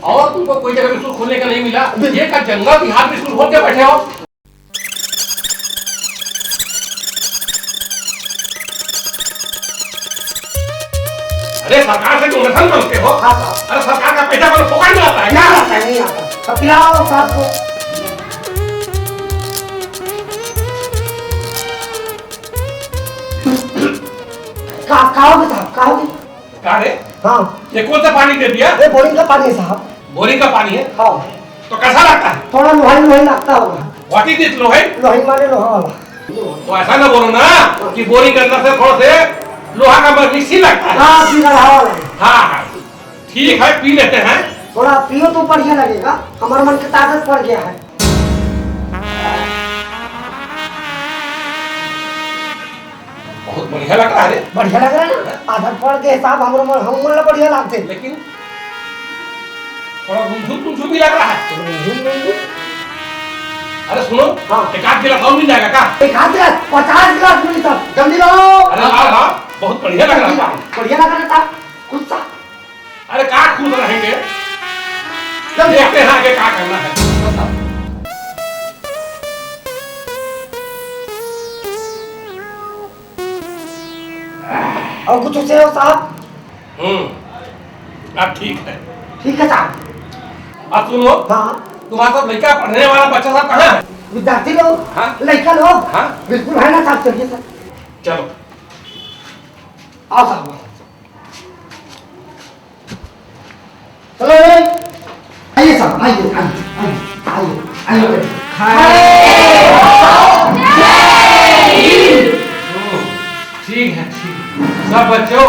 और तुमको कोई जगह स्कूल खोलने का नहीं मिला? नहीं। ये का जंगल बिहार में स्कूल खोल के बैठे हो? अरे, सरकार से डोनेशन मांगते हो? हाँ, हाँ। अरे, सरकार का पैसा कौन फोकट में आता है क्या? नहीं आता है, नहीं आता। तो पिलाओ साहब को। का, का हो गया साहब, का हो गया? का रे? हाँ। ये कौन सा पानी दे दिया? ये बोरिंग का पानी है साहब। बोरिंग का पानी है? हाँ। तो कैसा लगता है? थोड़ा लोहाई लोहाई लगता होगा। What is this Lohai? Lohai माने लोहा वाला। तो ऐसा ना बोलो ना कि बोरिंग के अंदर से थोड़ा से लोहा का मिक्सी लगता है। हाँ, पिघला वाला। हाँ, हाँ। ठीक है, पी लेते हैं। थोड़ा पियो तो बढ़िया लगेगा, हमारे मन की ताकत पड़ गया है। बहुत बढ़िया लग रहा है रे। बढ़िया लग रहा है ना? आदत पड़ के साहब, हमरो मन, हम मन ला बढ़िया लागथे। लेकिन थोड़ा गुमझुम गुमझुम भी लग रहा है। गुमझुम गुमझुम? अरे सुनो, हाँ। एक आध गिलास और मिल जाएगा क्या? एक आध गिलास, पचास गिलास मिली साहब, जल्दी लाओ। अरे लाओ, लाओ, बहुत बढ़िया लग रहा है पानी। बढ़िया लग रहा था, कुछ सा। अरे का खुश रहेंगे, जल्दी। देखते हैं आगे क्या करना है। और कुछ उसे हो साहब? हम्म, अब ठीक है। ठीक है साहब। अब सुनो, हाँ। तुम्हारा सब लड़का पढ़ने वाला बच्चा सब कहाँ है? विद्यार्थी लोग, हाँ। लड़का लोग, हाँ। बिल्कुल है ना साहब, चलिए सर। चलो। आओ साहब। चलो रे। आइए साहब, आइए, आइए, आइए, आइए, आइए। ठीक है, ठीक है। सब बच्चों,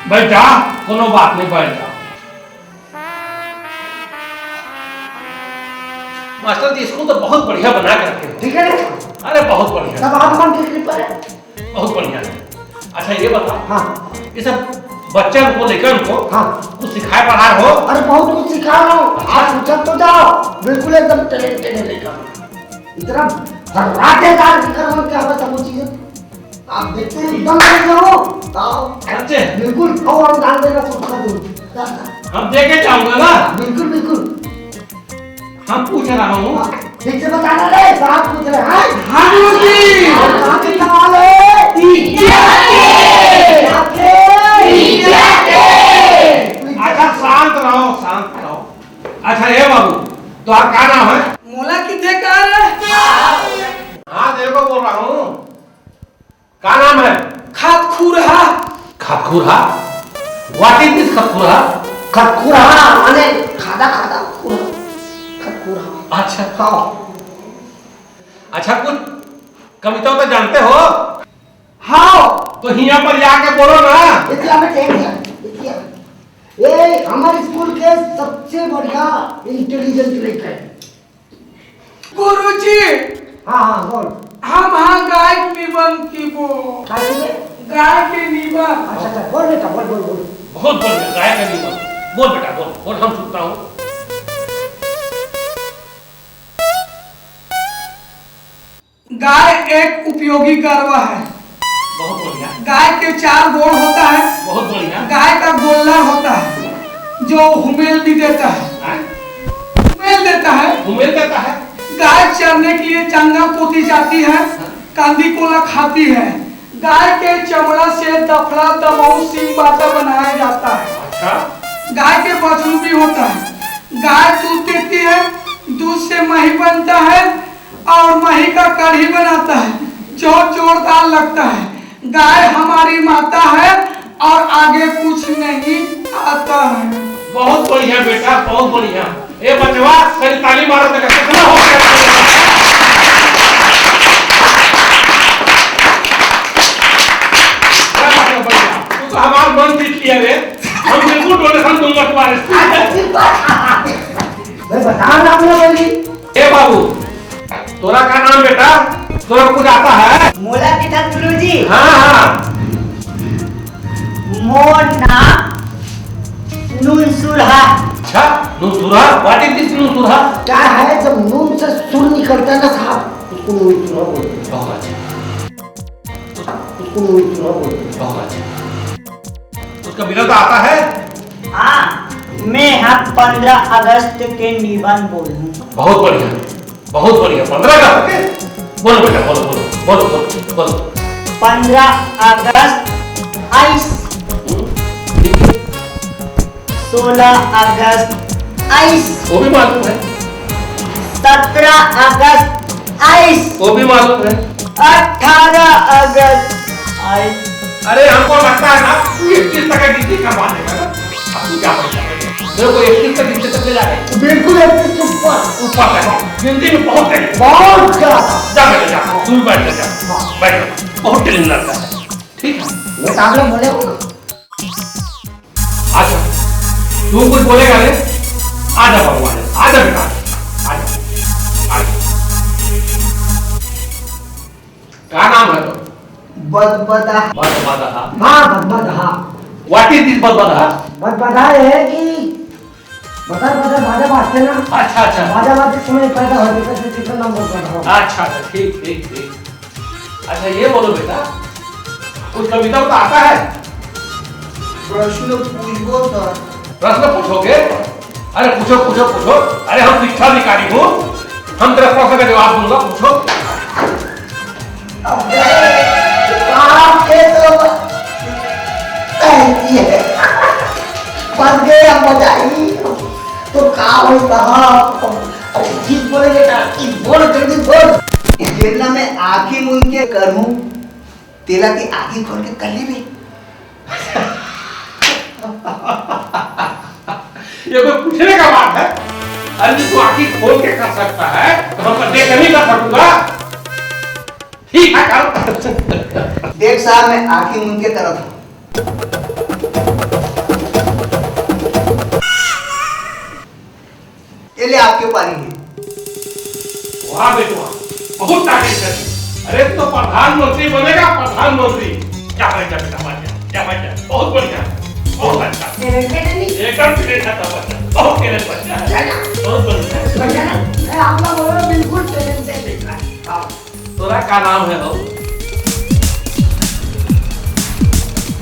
बैठ जा, कोनो बात नहीं, बैठ जा। मास्टर जी, स्कूल तो बहुत बढ़िया बना के रखे हो। ठीक है ना? अरे, बहुत बढ़िया। सब आप मन की कृपा है। बहुत बढ़िया। अच्छा, ये बताओ, हाँ। ये सब बच्चन को, लइकन को हाँ। कुछ सिखाए पढ़ाए हो? अरे, बहुत कुछ सिखा रहा हूँ। आप पूछत तो जाओ, बिल्कुल एकदम talented है लइका। इतना धर्राटेदार की करम क्या बता वो चीजें। आप देखते हैं, एकदम बढ़िया हो। आओ। अच्छे। बिल्कुल, आओ, हम डाल देगा, सूखा दूध। हम देके जाऊंगा ना। बिल्कुल, बिल्कुल। हम पूछ रहा हूँ। हाँ, ठीक से बताना रे, साहब पूछ रहे हैं। हाँ, गुरु जी। और कहाँ के सवाल है? टीचर के। कहाँ के? टीचर के। अच्छा, शांत रहो, शांत रहो। अच्छा, ए बाबू, तोहार का नाम है? मोला किथे का रे? हाँ, तेरे को बोल रहा हूँ। का नाम है? खतखुरहा। खतखुरहा? What is this खतखुरहा? खतखुरहा माने खादा खादा खुरहा। खतखुरहा। अच्छा। हाँ। अच्छा, कुछ कविता तो जानते हो? हाँ। तो हियाँ पर जाके बोलो ना। इतिया में टेक दिया, इतिया। ये हमारे स्कूल के सबसे बढ़िया intelligent लड़का है। गुरुजी। हाँ, हाँ, बोल। हम हाँ गाय के निबंध की बोल। का चीज है? गाय के निबंध। अच्छा, अच्छा, बोल बेटा, बोल, बोल, बोल। बहुत बढ़िया, गाय का निबंध। बोल बेटा, बोल, बोल, हम सुनता हूँ। गाय एक उपयोगी गर्व है। बहुत बढ़िया। गाय के चार गोड़ होता है। बहुत बढ़िया। गाय का गोल्लर होता है, जो हुमेल भी देता है। हाँ? हुमेल देता है। हुमेल देता है। गाय चरने के लिए जंगल कोती जाती है, हाँ। कांदी कोला खाती है। गाय के चमड़ा से दफड़ा, दमऊ, सींग बाटा बनाया जाता है। अच्छा। गाय के बछरू भी होता है। गाय दूध देती है, दूध से मही बनता है और मही का कढ़ी बनाता है, जो जोरदार लगता है। गाय हमारी माता है और आगे कुछ नहीं आता है। बहुत बढ़िया बेटा, बहुत बढ़िया। ए बचवा, तेरी ताली मारो तो कितना हो गया? तुम मत मारे। मैं बता रहा हूँ ना, बोली। ए बाबू, तोरा का नाम बेटा? तोरा कुछ आता है? मोला किथा गुरुजी। हाँ, हाँ। मोर नाम नूनसुरहा। अच्छा, नूनसुरहा? What is this नूनसुरहा? क्या है, जब नून से सुर निकलता है ना साहब, उसको नूनसुरहा बोलते हैं। बहुत अच्छा। उसको नूनसुरहा बोलते हैं। बहुत अच्छा। उसका विनोद आता है? हाँ, मैं ह पंद्रह अगस्त के निबंध बोलूँ। बहुत बढ़िया, बहुत बढ़िया। पंद्रह अगस्त के? बोलो बेटा, बोलो, बोलो, बोलो, बोलो, बोलो। पंद्रह अगस्त आइस। हम्म, ठीक है। सोलह अगस्त आइस। वो भी मालूम है। सत्रह अगस्त आइस। वो भी मालूम है। अठारह अगस्त आइस। अरे, हमको लगता है ना, तू इकतीस तक की गिनती करवा देगा ना। अब तू क्या बोलता है? मेरे को इकतीस तक गिनती तक ले जाए। बिल्कुल इकतीस से ऊपर। ऊपर तक। गिनती में बहुत तेज। बहुत ज्यादा। जा बेटा, जा। तू भी बैठ जा, जा। बैठ जा। बहुत तेज लगता है। ठीक है? मैं कागज बोले हूँ। अच्छा, तू कुछ बोलेगा रे? आजा बाबू, आजा, आजा बेटा, आजा, आजा। का नाम है तो? बदबदा। बदबदा। हाँ, बदबदा। What is this बदबदा? बदबदा ये है कि बदर बदर बाजा बाजते ना। अच्छा, अच्छा। बाजा बाजते समय पैदा होते थे, तो तीसरा नाम बदबदा। अच्छा, अच्छा, ठीक, ठीक, ठीक। अच्छा, ये बोलो बेटा, कुछ कविता तो आता है? प्रश्न पूछबो सर। प्रश्न पूछोगे? अरे पूछो, पूछो, पूछो। अरे हम शिक्षा अधिकारी हूँ, हम तेरा प्रश्न का जवाब दूंगा, पूछो। अबे, बाप के तो तैती है। फंस गए हम बजाई। तो का हो साहब? अरे ठीक बोले बेटा, ठीक बोल, जल्दी बोल। जेला मैं आंखी मूंद के करूं, तेला के आंखी खोल के कर लेबे। ये कोई पूछने का बात है? अरे, तू आंखी खोल के कर सकता है, तो मैं देख नहीं कर सकूंगा। ठीक है, कर। देख साहब, मैं आंखी मूंद के करत हूँ। ये ले आपके पानी है। वाह बेटवा, बहुत तारीफ कर दी। अरे, तू तो प्रधानमंत्री बनेगा, प्रधानमंत्री। क्या भाई, क्या बेटा, बढ़िया, क्या भाई, क्या, बहुत बढ़िया, बहुत अच्छा। Talented है नहीं? एकदम talented था बच्चा, बहुत talent बच्चा है। है ना? बहुत बढ़िया। बढ़िया ना? मैं आपका बोल रहा हूँ, बिल्कुल talented है। हाँ। तोरा का नाम है हो?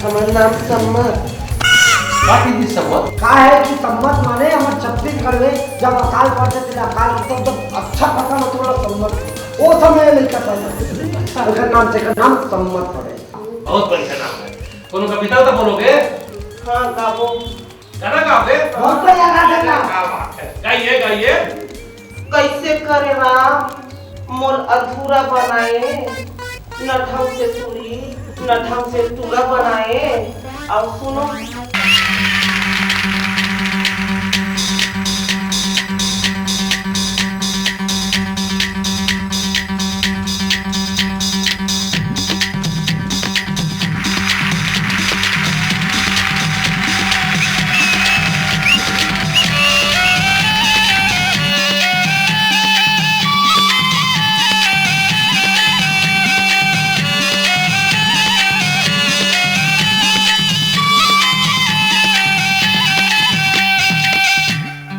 हमर नाम सम्मत। का की सम्मत? का है कि सम्मत माने हमर छत्तीसगढ़ में जब अकाल पड़थे, तेला अकाल, तो एकदम अच्छा पता मतलब सम्मत। वो समय लइका पैदा होथे। ओकर नाम से, एकर नाम सम्मत पड़े। बहुत बढ़िया नाम है। कोनो कविता तो बोलोगे? हाँ, गाबो। गाना गाओगे? बहुत बढ़िया गाना। क्या बात है, गाइए, गाइए। कैसे करे राम मोर अधूरा बनाए, न ढंग से तुरी, न ढंग से तुरा बनाए। अउ सुनो।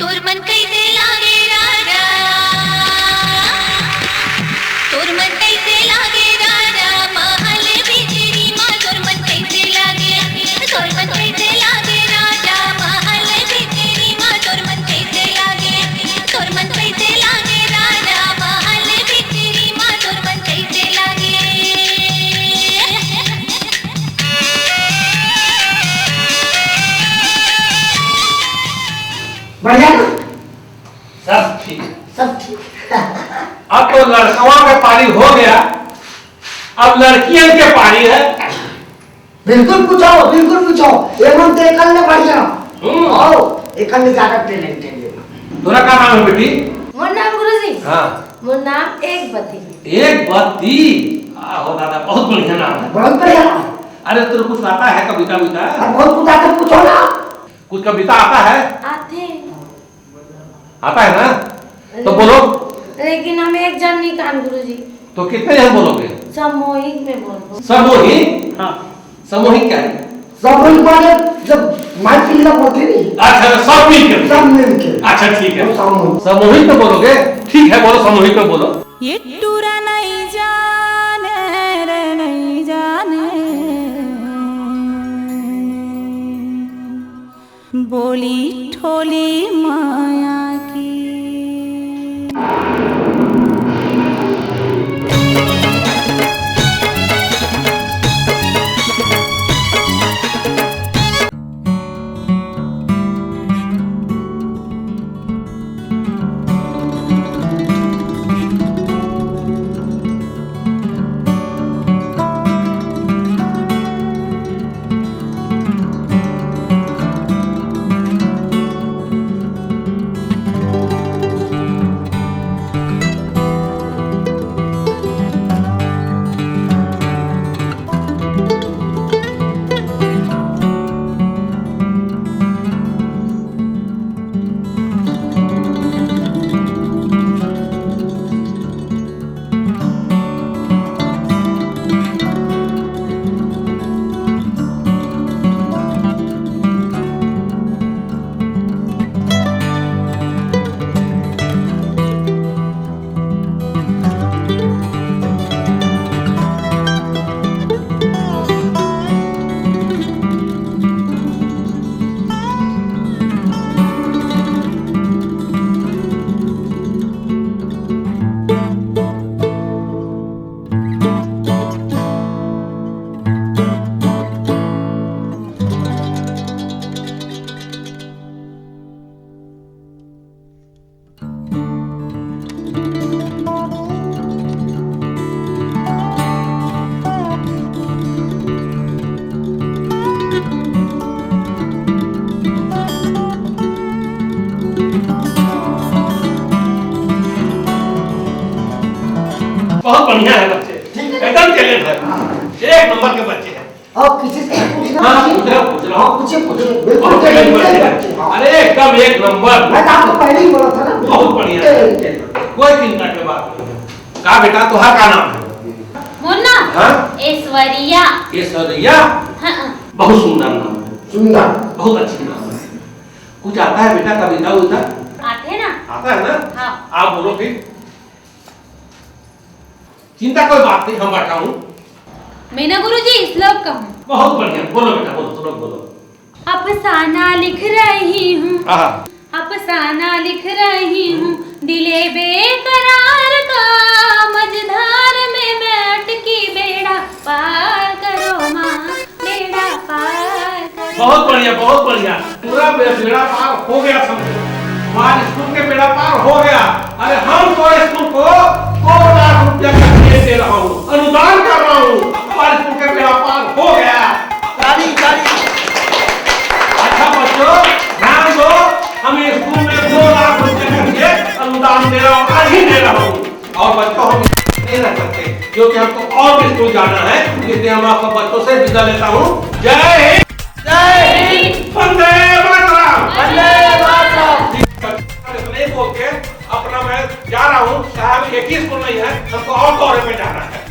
तोर मन कैसे लागे राजा, तोर मन कैसे लागे राजा, महल भीतरी मा तोर मन कैसे लागे, तोर मन कैसे लागे राजा, महल भीतरी मा तोर मन कैसे लागे, तोर मन कैसे लागे राजा, महल भीतरी मा तोर मन कैसे लागे। बढ़िया ना? सब ठीक। सब ठीक। अब तो लड़कवा का पारी हो गया, अब लड़कियन के पारी है। बिल्कुल पूछो, बिल्कुल पूछो। ये मन तो एकल ने बढ़िया। हम्म। आओ, एकल ने ज्यादा talented है। तोरा का नाम है बेटी? मोर नाम गुरुजी। हाँ। मोर नाम एक बत्ती। एक बत्ती? आहो दादा, बहुत बढ़िया नाम है। बहुत बढ़िया। अरे, तेरे कुछ आता है कविता विता? अब बहुत कुछ आता, पूछो ना। कुछ कविता आता है? आते। आता है ना? तो बोलो। लेकिन हम एक जन नहीं कान गुरुजी। तो कितने जन बोलोगे? सामूहिक में बोलबो। सामूहिक? हाँ। सामूहिक क्या है? सामूहिक माने जब माई पिल्ला बोलते नहीं। अच्छा, सब मिलके। सब मिलके। अच्छा, ठीक है। वो सामूहिक। सामूहिक में बोलोगे? ठीक है, बोलो, सामूहिक में बोलो। ये टूरा नहीं जाने रे, नहीं जाने। बोली ठोली माया की। बहुत बढ़िया है बच्चे, ठीक है। एकदम टैलेंट है, हाँ। एक नंबर के बच्चे हैं। और किसी से पूछना हाँ, नहीं? पूछ रहा हूँ, पूछ रहा हूँ। हाँ, पूछिए, पूछिए। बिल्कुल और टैलेंटेड बच्चे। बच्चे, हाँ। अरे एकदम एक नंबर। मैं तो आपको पहले ही बोला था ना। बहुत बढ़िया। टैलेंटेड। कोई चिंता की बात नहीं है। का बेटा, तोहार का नाम है? मोर नाम? हाँ? ऐश्वर्या। ऐश्वर्या? हाँ। बहुत सुंदर नाम है। सुंदर। बहुत अच्छी नाम है। कुछ आता है बेटा कविता उविता? आते ना। आता है ना? हाँ। आप बोलो फिर। चिंता कोई बात नहीं, हम बैठा हूँ। मैं ना गुरुजी श्लोक कहूँ। बहुत बढ़िया, बोलो बेटा, बोलो, श्लोक बोलो। अफसाना लिख रही हूँ, आहा। अफसाना लिख रही हूँ, दिले बेकरार का, मझधार में मैं अटकी, बेड़ा पार करो माँ, बेड़ा पार करो। बहुत बढ़िया, बहुत बढ़िया। पूरा बे-, बेड़ा पार हो गया समझो। हमारे स्कूल के बेड़ा पार हो गया। अरे हम तो स्कूल को दो लाख रुपया का चेक दे रहा हूँ, अनुदान कर रहा हूँ। हमारे स्कूल के बेड़ा पार हो गया। ताली, ताली। अच्छा बच्चों, ध्यान दो, हम स्कूल में दो लाख रुपया का चेक अनुदान दे रहा हूँ, आज ही दे रहा हूँ। और बच्चों, हम नहीं रह सकते क्योंकि हमको और भी स्कूल जाना है, इसलिए हम आप सब बच्चों से विदा लेता हूँ। जय हिंद। जय हिंद। वंदे मातरम। वंदे मातरम। नहीं बोल के अपना मैं जा रहा हूँ साहब, एक ही स्कूल नहीं है, हमको और दौरे पे जाना है।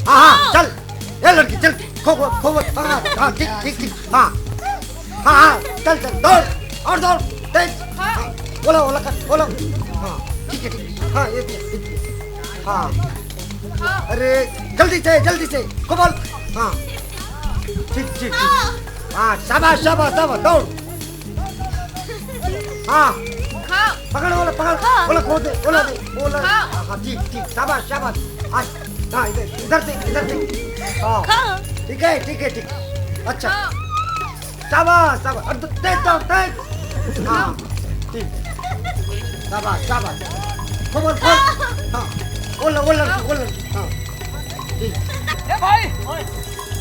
हाँ, हाँ, चल। ए लड़की, चल। खो, खो, खो, हाँ, हाँ, ठीक, ठीक, ठीक, हाँ। हाँ, हाँ, चल, चल, दौड़, और दौड़, तेज। हाँ। हाँ, ओला, ओला कर, ओला। हाँ, ठीक है, ठीक है। हाँ, ये भी, ये भी। हाँ। हाँ। अरे, जल्दी से, जल्दी से, खो बोल। हाँ। ठीक, ठीक, ठीक। हाँ। हाँ, शाबाश, शाबाश, शाबाश, दौड़। हाँ। हाँ। पकड़, ओला, पकड़। हाँ। ओला, खो दे, ओला दे, ओला। हाँ। हाँ, ठीक, ठीक, शाबाश, शाबाश। हाँ, हाँ, इधर, इधर से, इधर से। हाँ। हाँ। ठीक है, ठीक है, ठीक। अच्छा। हाँ। शाबाश, शाबाश। अरे, तो तेज दौड़, तेज। हाँ, ठीक। शाबाश, शाबाश। खो बोल, खो। हाँ। ओला, ओला, ओला। हाँ। ठीक। ए भाई,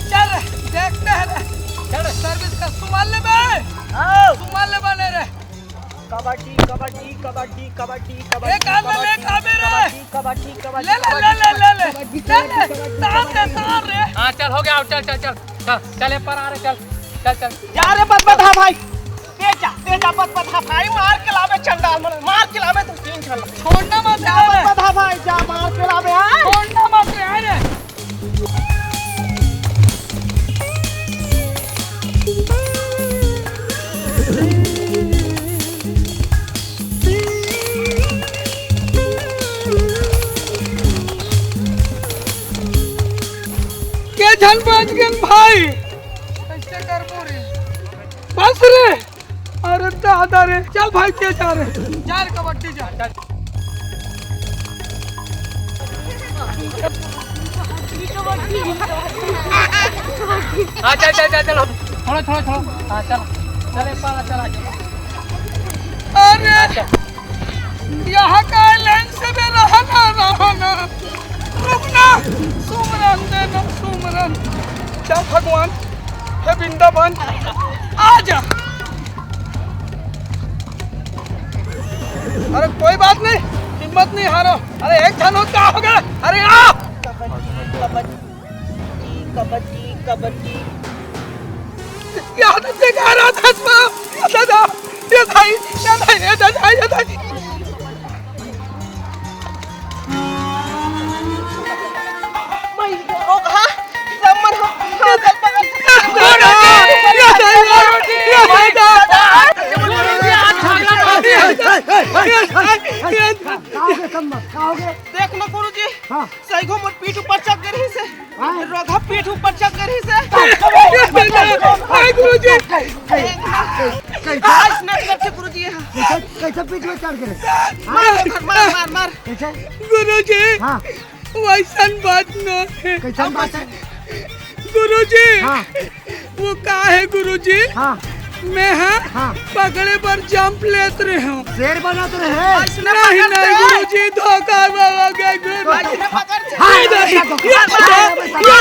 चल रे, देखते हैं रे। चल रे। सर्विस का सामान ले बे। हाँ। सामान ले बने रे। कबड्डी, कबड्डी, कबड्डी, कबड्डी, कबड्डी, ए, कान में ले, कबड्डी, कान में रे। कबड्डी, कबड्डी, कबड्डी, ले, ले, कबड्डी, ले, ले, ले, ले। कबड्डी, ले, ले। कबड्डी, तार रे, कबड्डी। तार रे। हाँ, चल, हो गया, चल, चल, चल, चल, चल, ए पर आ रे, चल, चल, चल। जा रे, बदबदहा भाई। तेजा, तेजा, बदबदहा भाई, मार के लावे चंडाल मन, मार के लावे तू तीन झन। छोड़ना मत जा, यार। बदबदहा भाई, जा, मार के लावे, हाँ। छोड़ना मत यार। के झन बच गेन भाई? कैसे करबो रे? बस रे। अरे दादा रे, चल भाई, के जा रे। जा रे, कबड्डी जा। हाँ, चल, चल, चल, चल। थोड़ा, थोड़ा, थोड़ा। हाँ, चल। चल, एक बार चल, आ जा। अरे, हाँ, चल। यहाँ का लाइन से भी रहा ना, रहा ना। रुक ना, सुमरन देना, सुमरन। चल भगवान, हे वृंदावन, आ जा। अरे कोई बात नहीं, हिम्मत नहीं हारो। अरे एक झन हो, का हो गया? अरे आ। कबड्डी, कबड्डी, कबड्डी, कबड्डी। याद से कह रहा था, ये दादा, ये दाई, ये दाई, ये दादा, ये दाई। का हो गया, कम मत, का हो गया? देख लो गुरुजी, हाँ। सही घो मोर पीठ ऊपर चढ़ गए रही से। हाँ। रोधा पीठ ऊपर चढ़ गए रही से। ए गुरुजी। कैसे? आज न करते गुरुजी, हाँ। कैसे, कैसे पीठ में चढ़ गए? मार, मार, मार, मार, मार। कैसे? गुरुजी। हाँ। वैसन बात न है। कैसन बात है? गुरुजी। हाँ। वो का है गुरुजी? हाँ। मैं, हाँ, हाँ। पकड़े बर जंप लेत रहे हूँ। शेर बनत रहे। नहीं, नहीं गुरुजी, धोखा हो गया गुरुजी। हाँ, ये नहीं, ये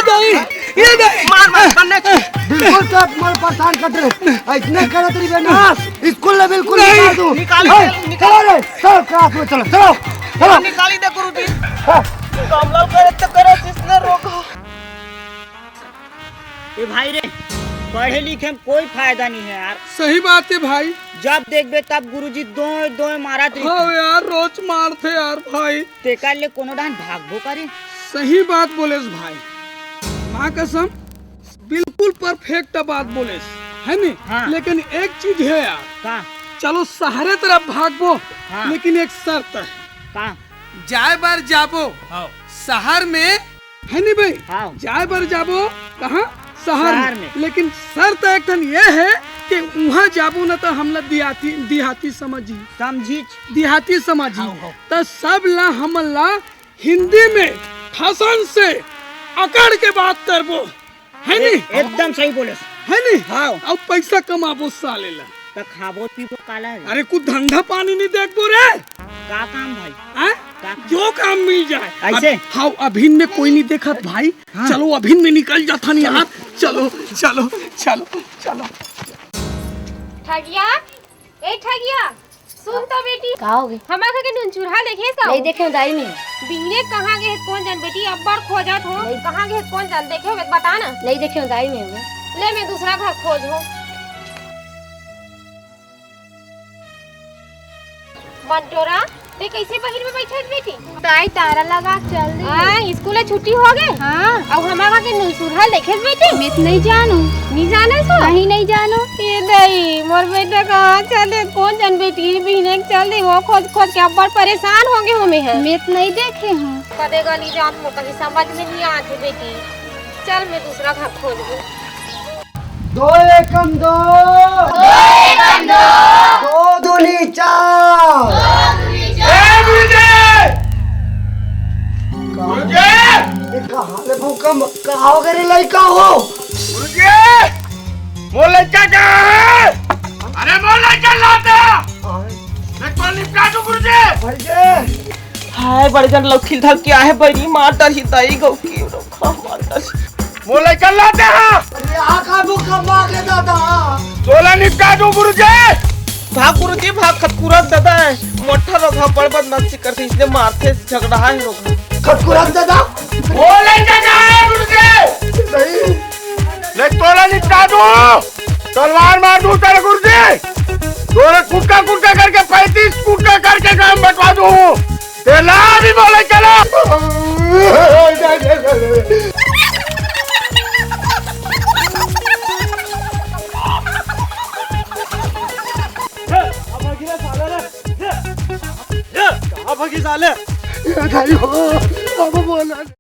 नहीं, ये नहीं। मार, मार, सामने। बिल्कुल तो मोर परेशान कर रहे। ऐसने करत रही बे ना। स्कूल ले बिल्कुल नहीं। निकाल दो। निकाल, ए, निकाल। चलो रे, चलो क्लास में चलो, चलो, चलो। निकाली दे गुरुजी। हाँ। कमला करे तो करे, इसने रोको। ए भाई रे, पढ़े लिखे में कोई फायदा नहीं है यार। सही बात है भाई। जब देखबे तब गुरुजी दोय दोय मारत रहिथे। हाँ यार, रोज मारथे यार भाई। तेकर ले कोनो डाहन भागबो करे। सही बात बोलेस भाई, माँ कसम, बिल्कुल परफेक्ट बात बोलेस, है नी? हाँ। लेकिन एक चीज है यार, का? चलो शहरे तरफ भागबो, हाँ। लेकिन एक शर्त है। का? जाए बर जाबो हाँ। शहर में, है नी भाई? हाँ। जाए बर जाबो कहाँ? शहर शहर में। में। लेकिन शर्त एक ठन ये है कि उहाँ जाबो न त हमला देहाती, देहाती समझी। समझी। देहाती समझी। हाँ, हाँ। त सब ला हमन ला हिंदी में ठसन से अकड़ के बात करबो, है नी? एकदम सही बोलेस। है नी? हाँ। अब पैसा कमाबो साले ला। त खाबो पीबो काला रे? अरे कुछ धंधा पानी नहीं देखबो रे। का काम भाई? हैं? का काम? जो काम मिल जाए। ऐसे? अब, हाँ, अभिन में कोई नहीं देखत भाई। हाँ। चलो अभिन में निकल जाथन यार। चलो, चलो, चलो, चलो। ठगिया, ए ठगिया, सुन तो बेटी। का हो गे? हमर घर के नून चूल्हा देखे हस का? नहीं देखे हँव दाई मैं। बिहने कहाँ गे हे कोन जान बेटी, अब्बड़ खोजत हों। नहीं। कहाँ गे हे कोन जान, देखे होबे त बता ना। नहीं देखे हँव दाई मैं। ले मैं दूसरा घर खोजहूँ। मंटोरा, तैं कइसे बहिर में बइठे हस बेटी? दाई तारा लगा चल दे। हाँ, स्कूल छुट्टी हो गे? हाँ। अउ हमर घर के नून चूल्हा देखे हस बेटी? मैं तो नहीं जानों। नहीं जाने सो? नहीं, नहीं जानों। ए दाई, मोर बेटा कहाँ चले? कोन जान बेटी, बिहने के चल दे, वो खोज खोज के अब्बड़ परेशान हो गे हों मैं ह। मैं तो नहीं देखे हँव। कदे गली जात मोर कहीं समझ में नहीं आत हे बेटी। चल मैं दूसरा घर खोजहूँ। दो एकम दो। दो एकम दो। दो दूनी चार। दो दूनी चार। ए गुरुजी! गुरुजी! ये कहाँ ले भूकंप? कहाँ हो गए रे लइका हो? गुरुजी! मोर लइका कहाँ हे? अरे मोर लइका ला दे। हाँ। मैं तो निपटा दूँ गुरुजी। भाई जी। हाय, बड़े जन लौकी धर के आहे, बड़ी मार डरही दाई गौ की, मार डरही। मोला चल लाते हाँ। अरे, आ का मुँह कमा के दादा। तोला निपटा दूँ गुरुजी। भाग गुरुजी, भाग, खतकुरक ददा हे। मोट्ठा रोगहा बड़ बदमाशी करथे, इसने मारथे, झगड़ा हे रोगहा। खतकुरक ददा? बोले ददा हे गुरुजी। नहीं। ले तोला निपटा दूं। तलवार मार दूं तेरे गुरुजी। तोरे कुटका कुटका करके पैंतीस कुटका करके गांव बंटवा दूं। तेला भी बोले चला। कहाँ भागी रे साले रे? कहाँ भागी साले? ये भाई हो, अब बोला।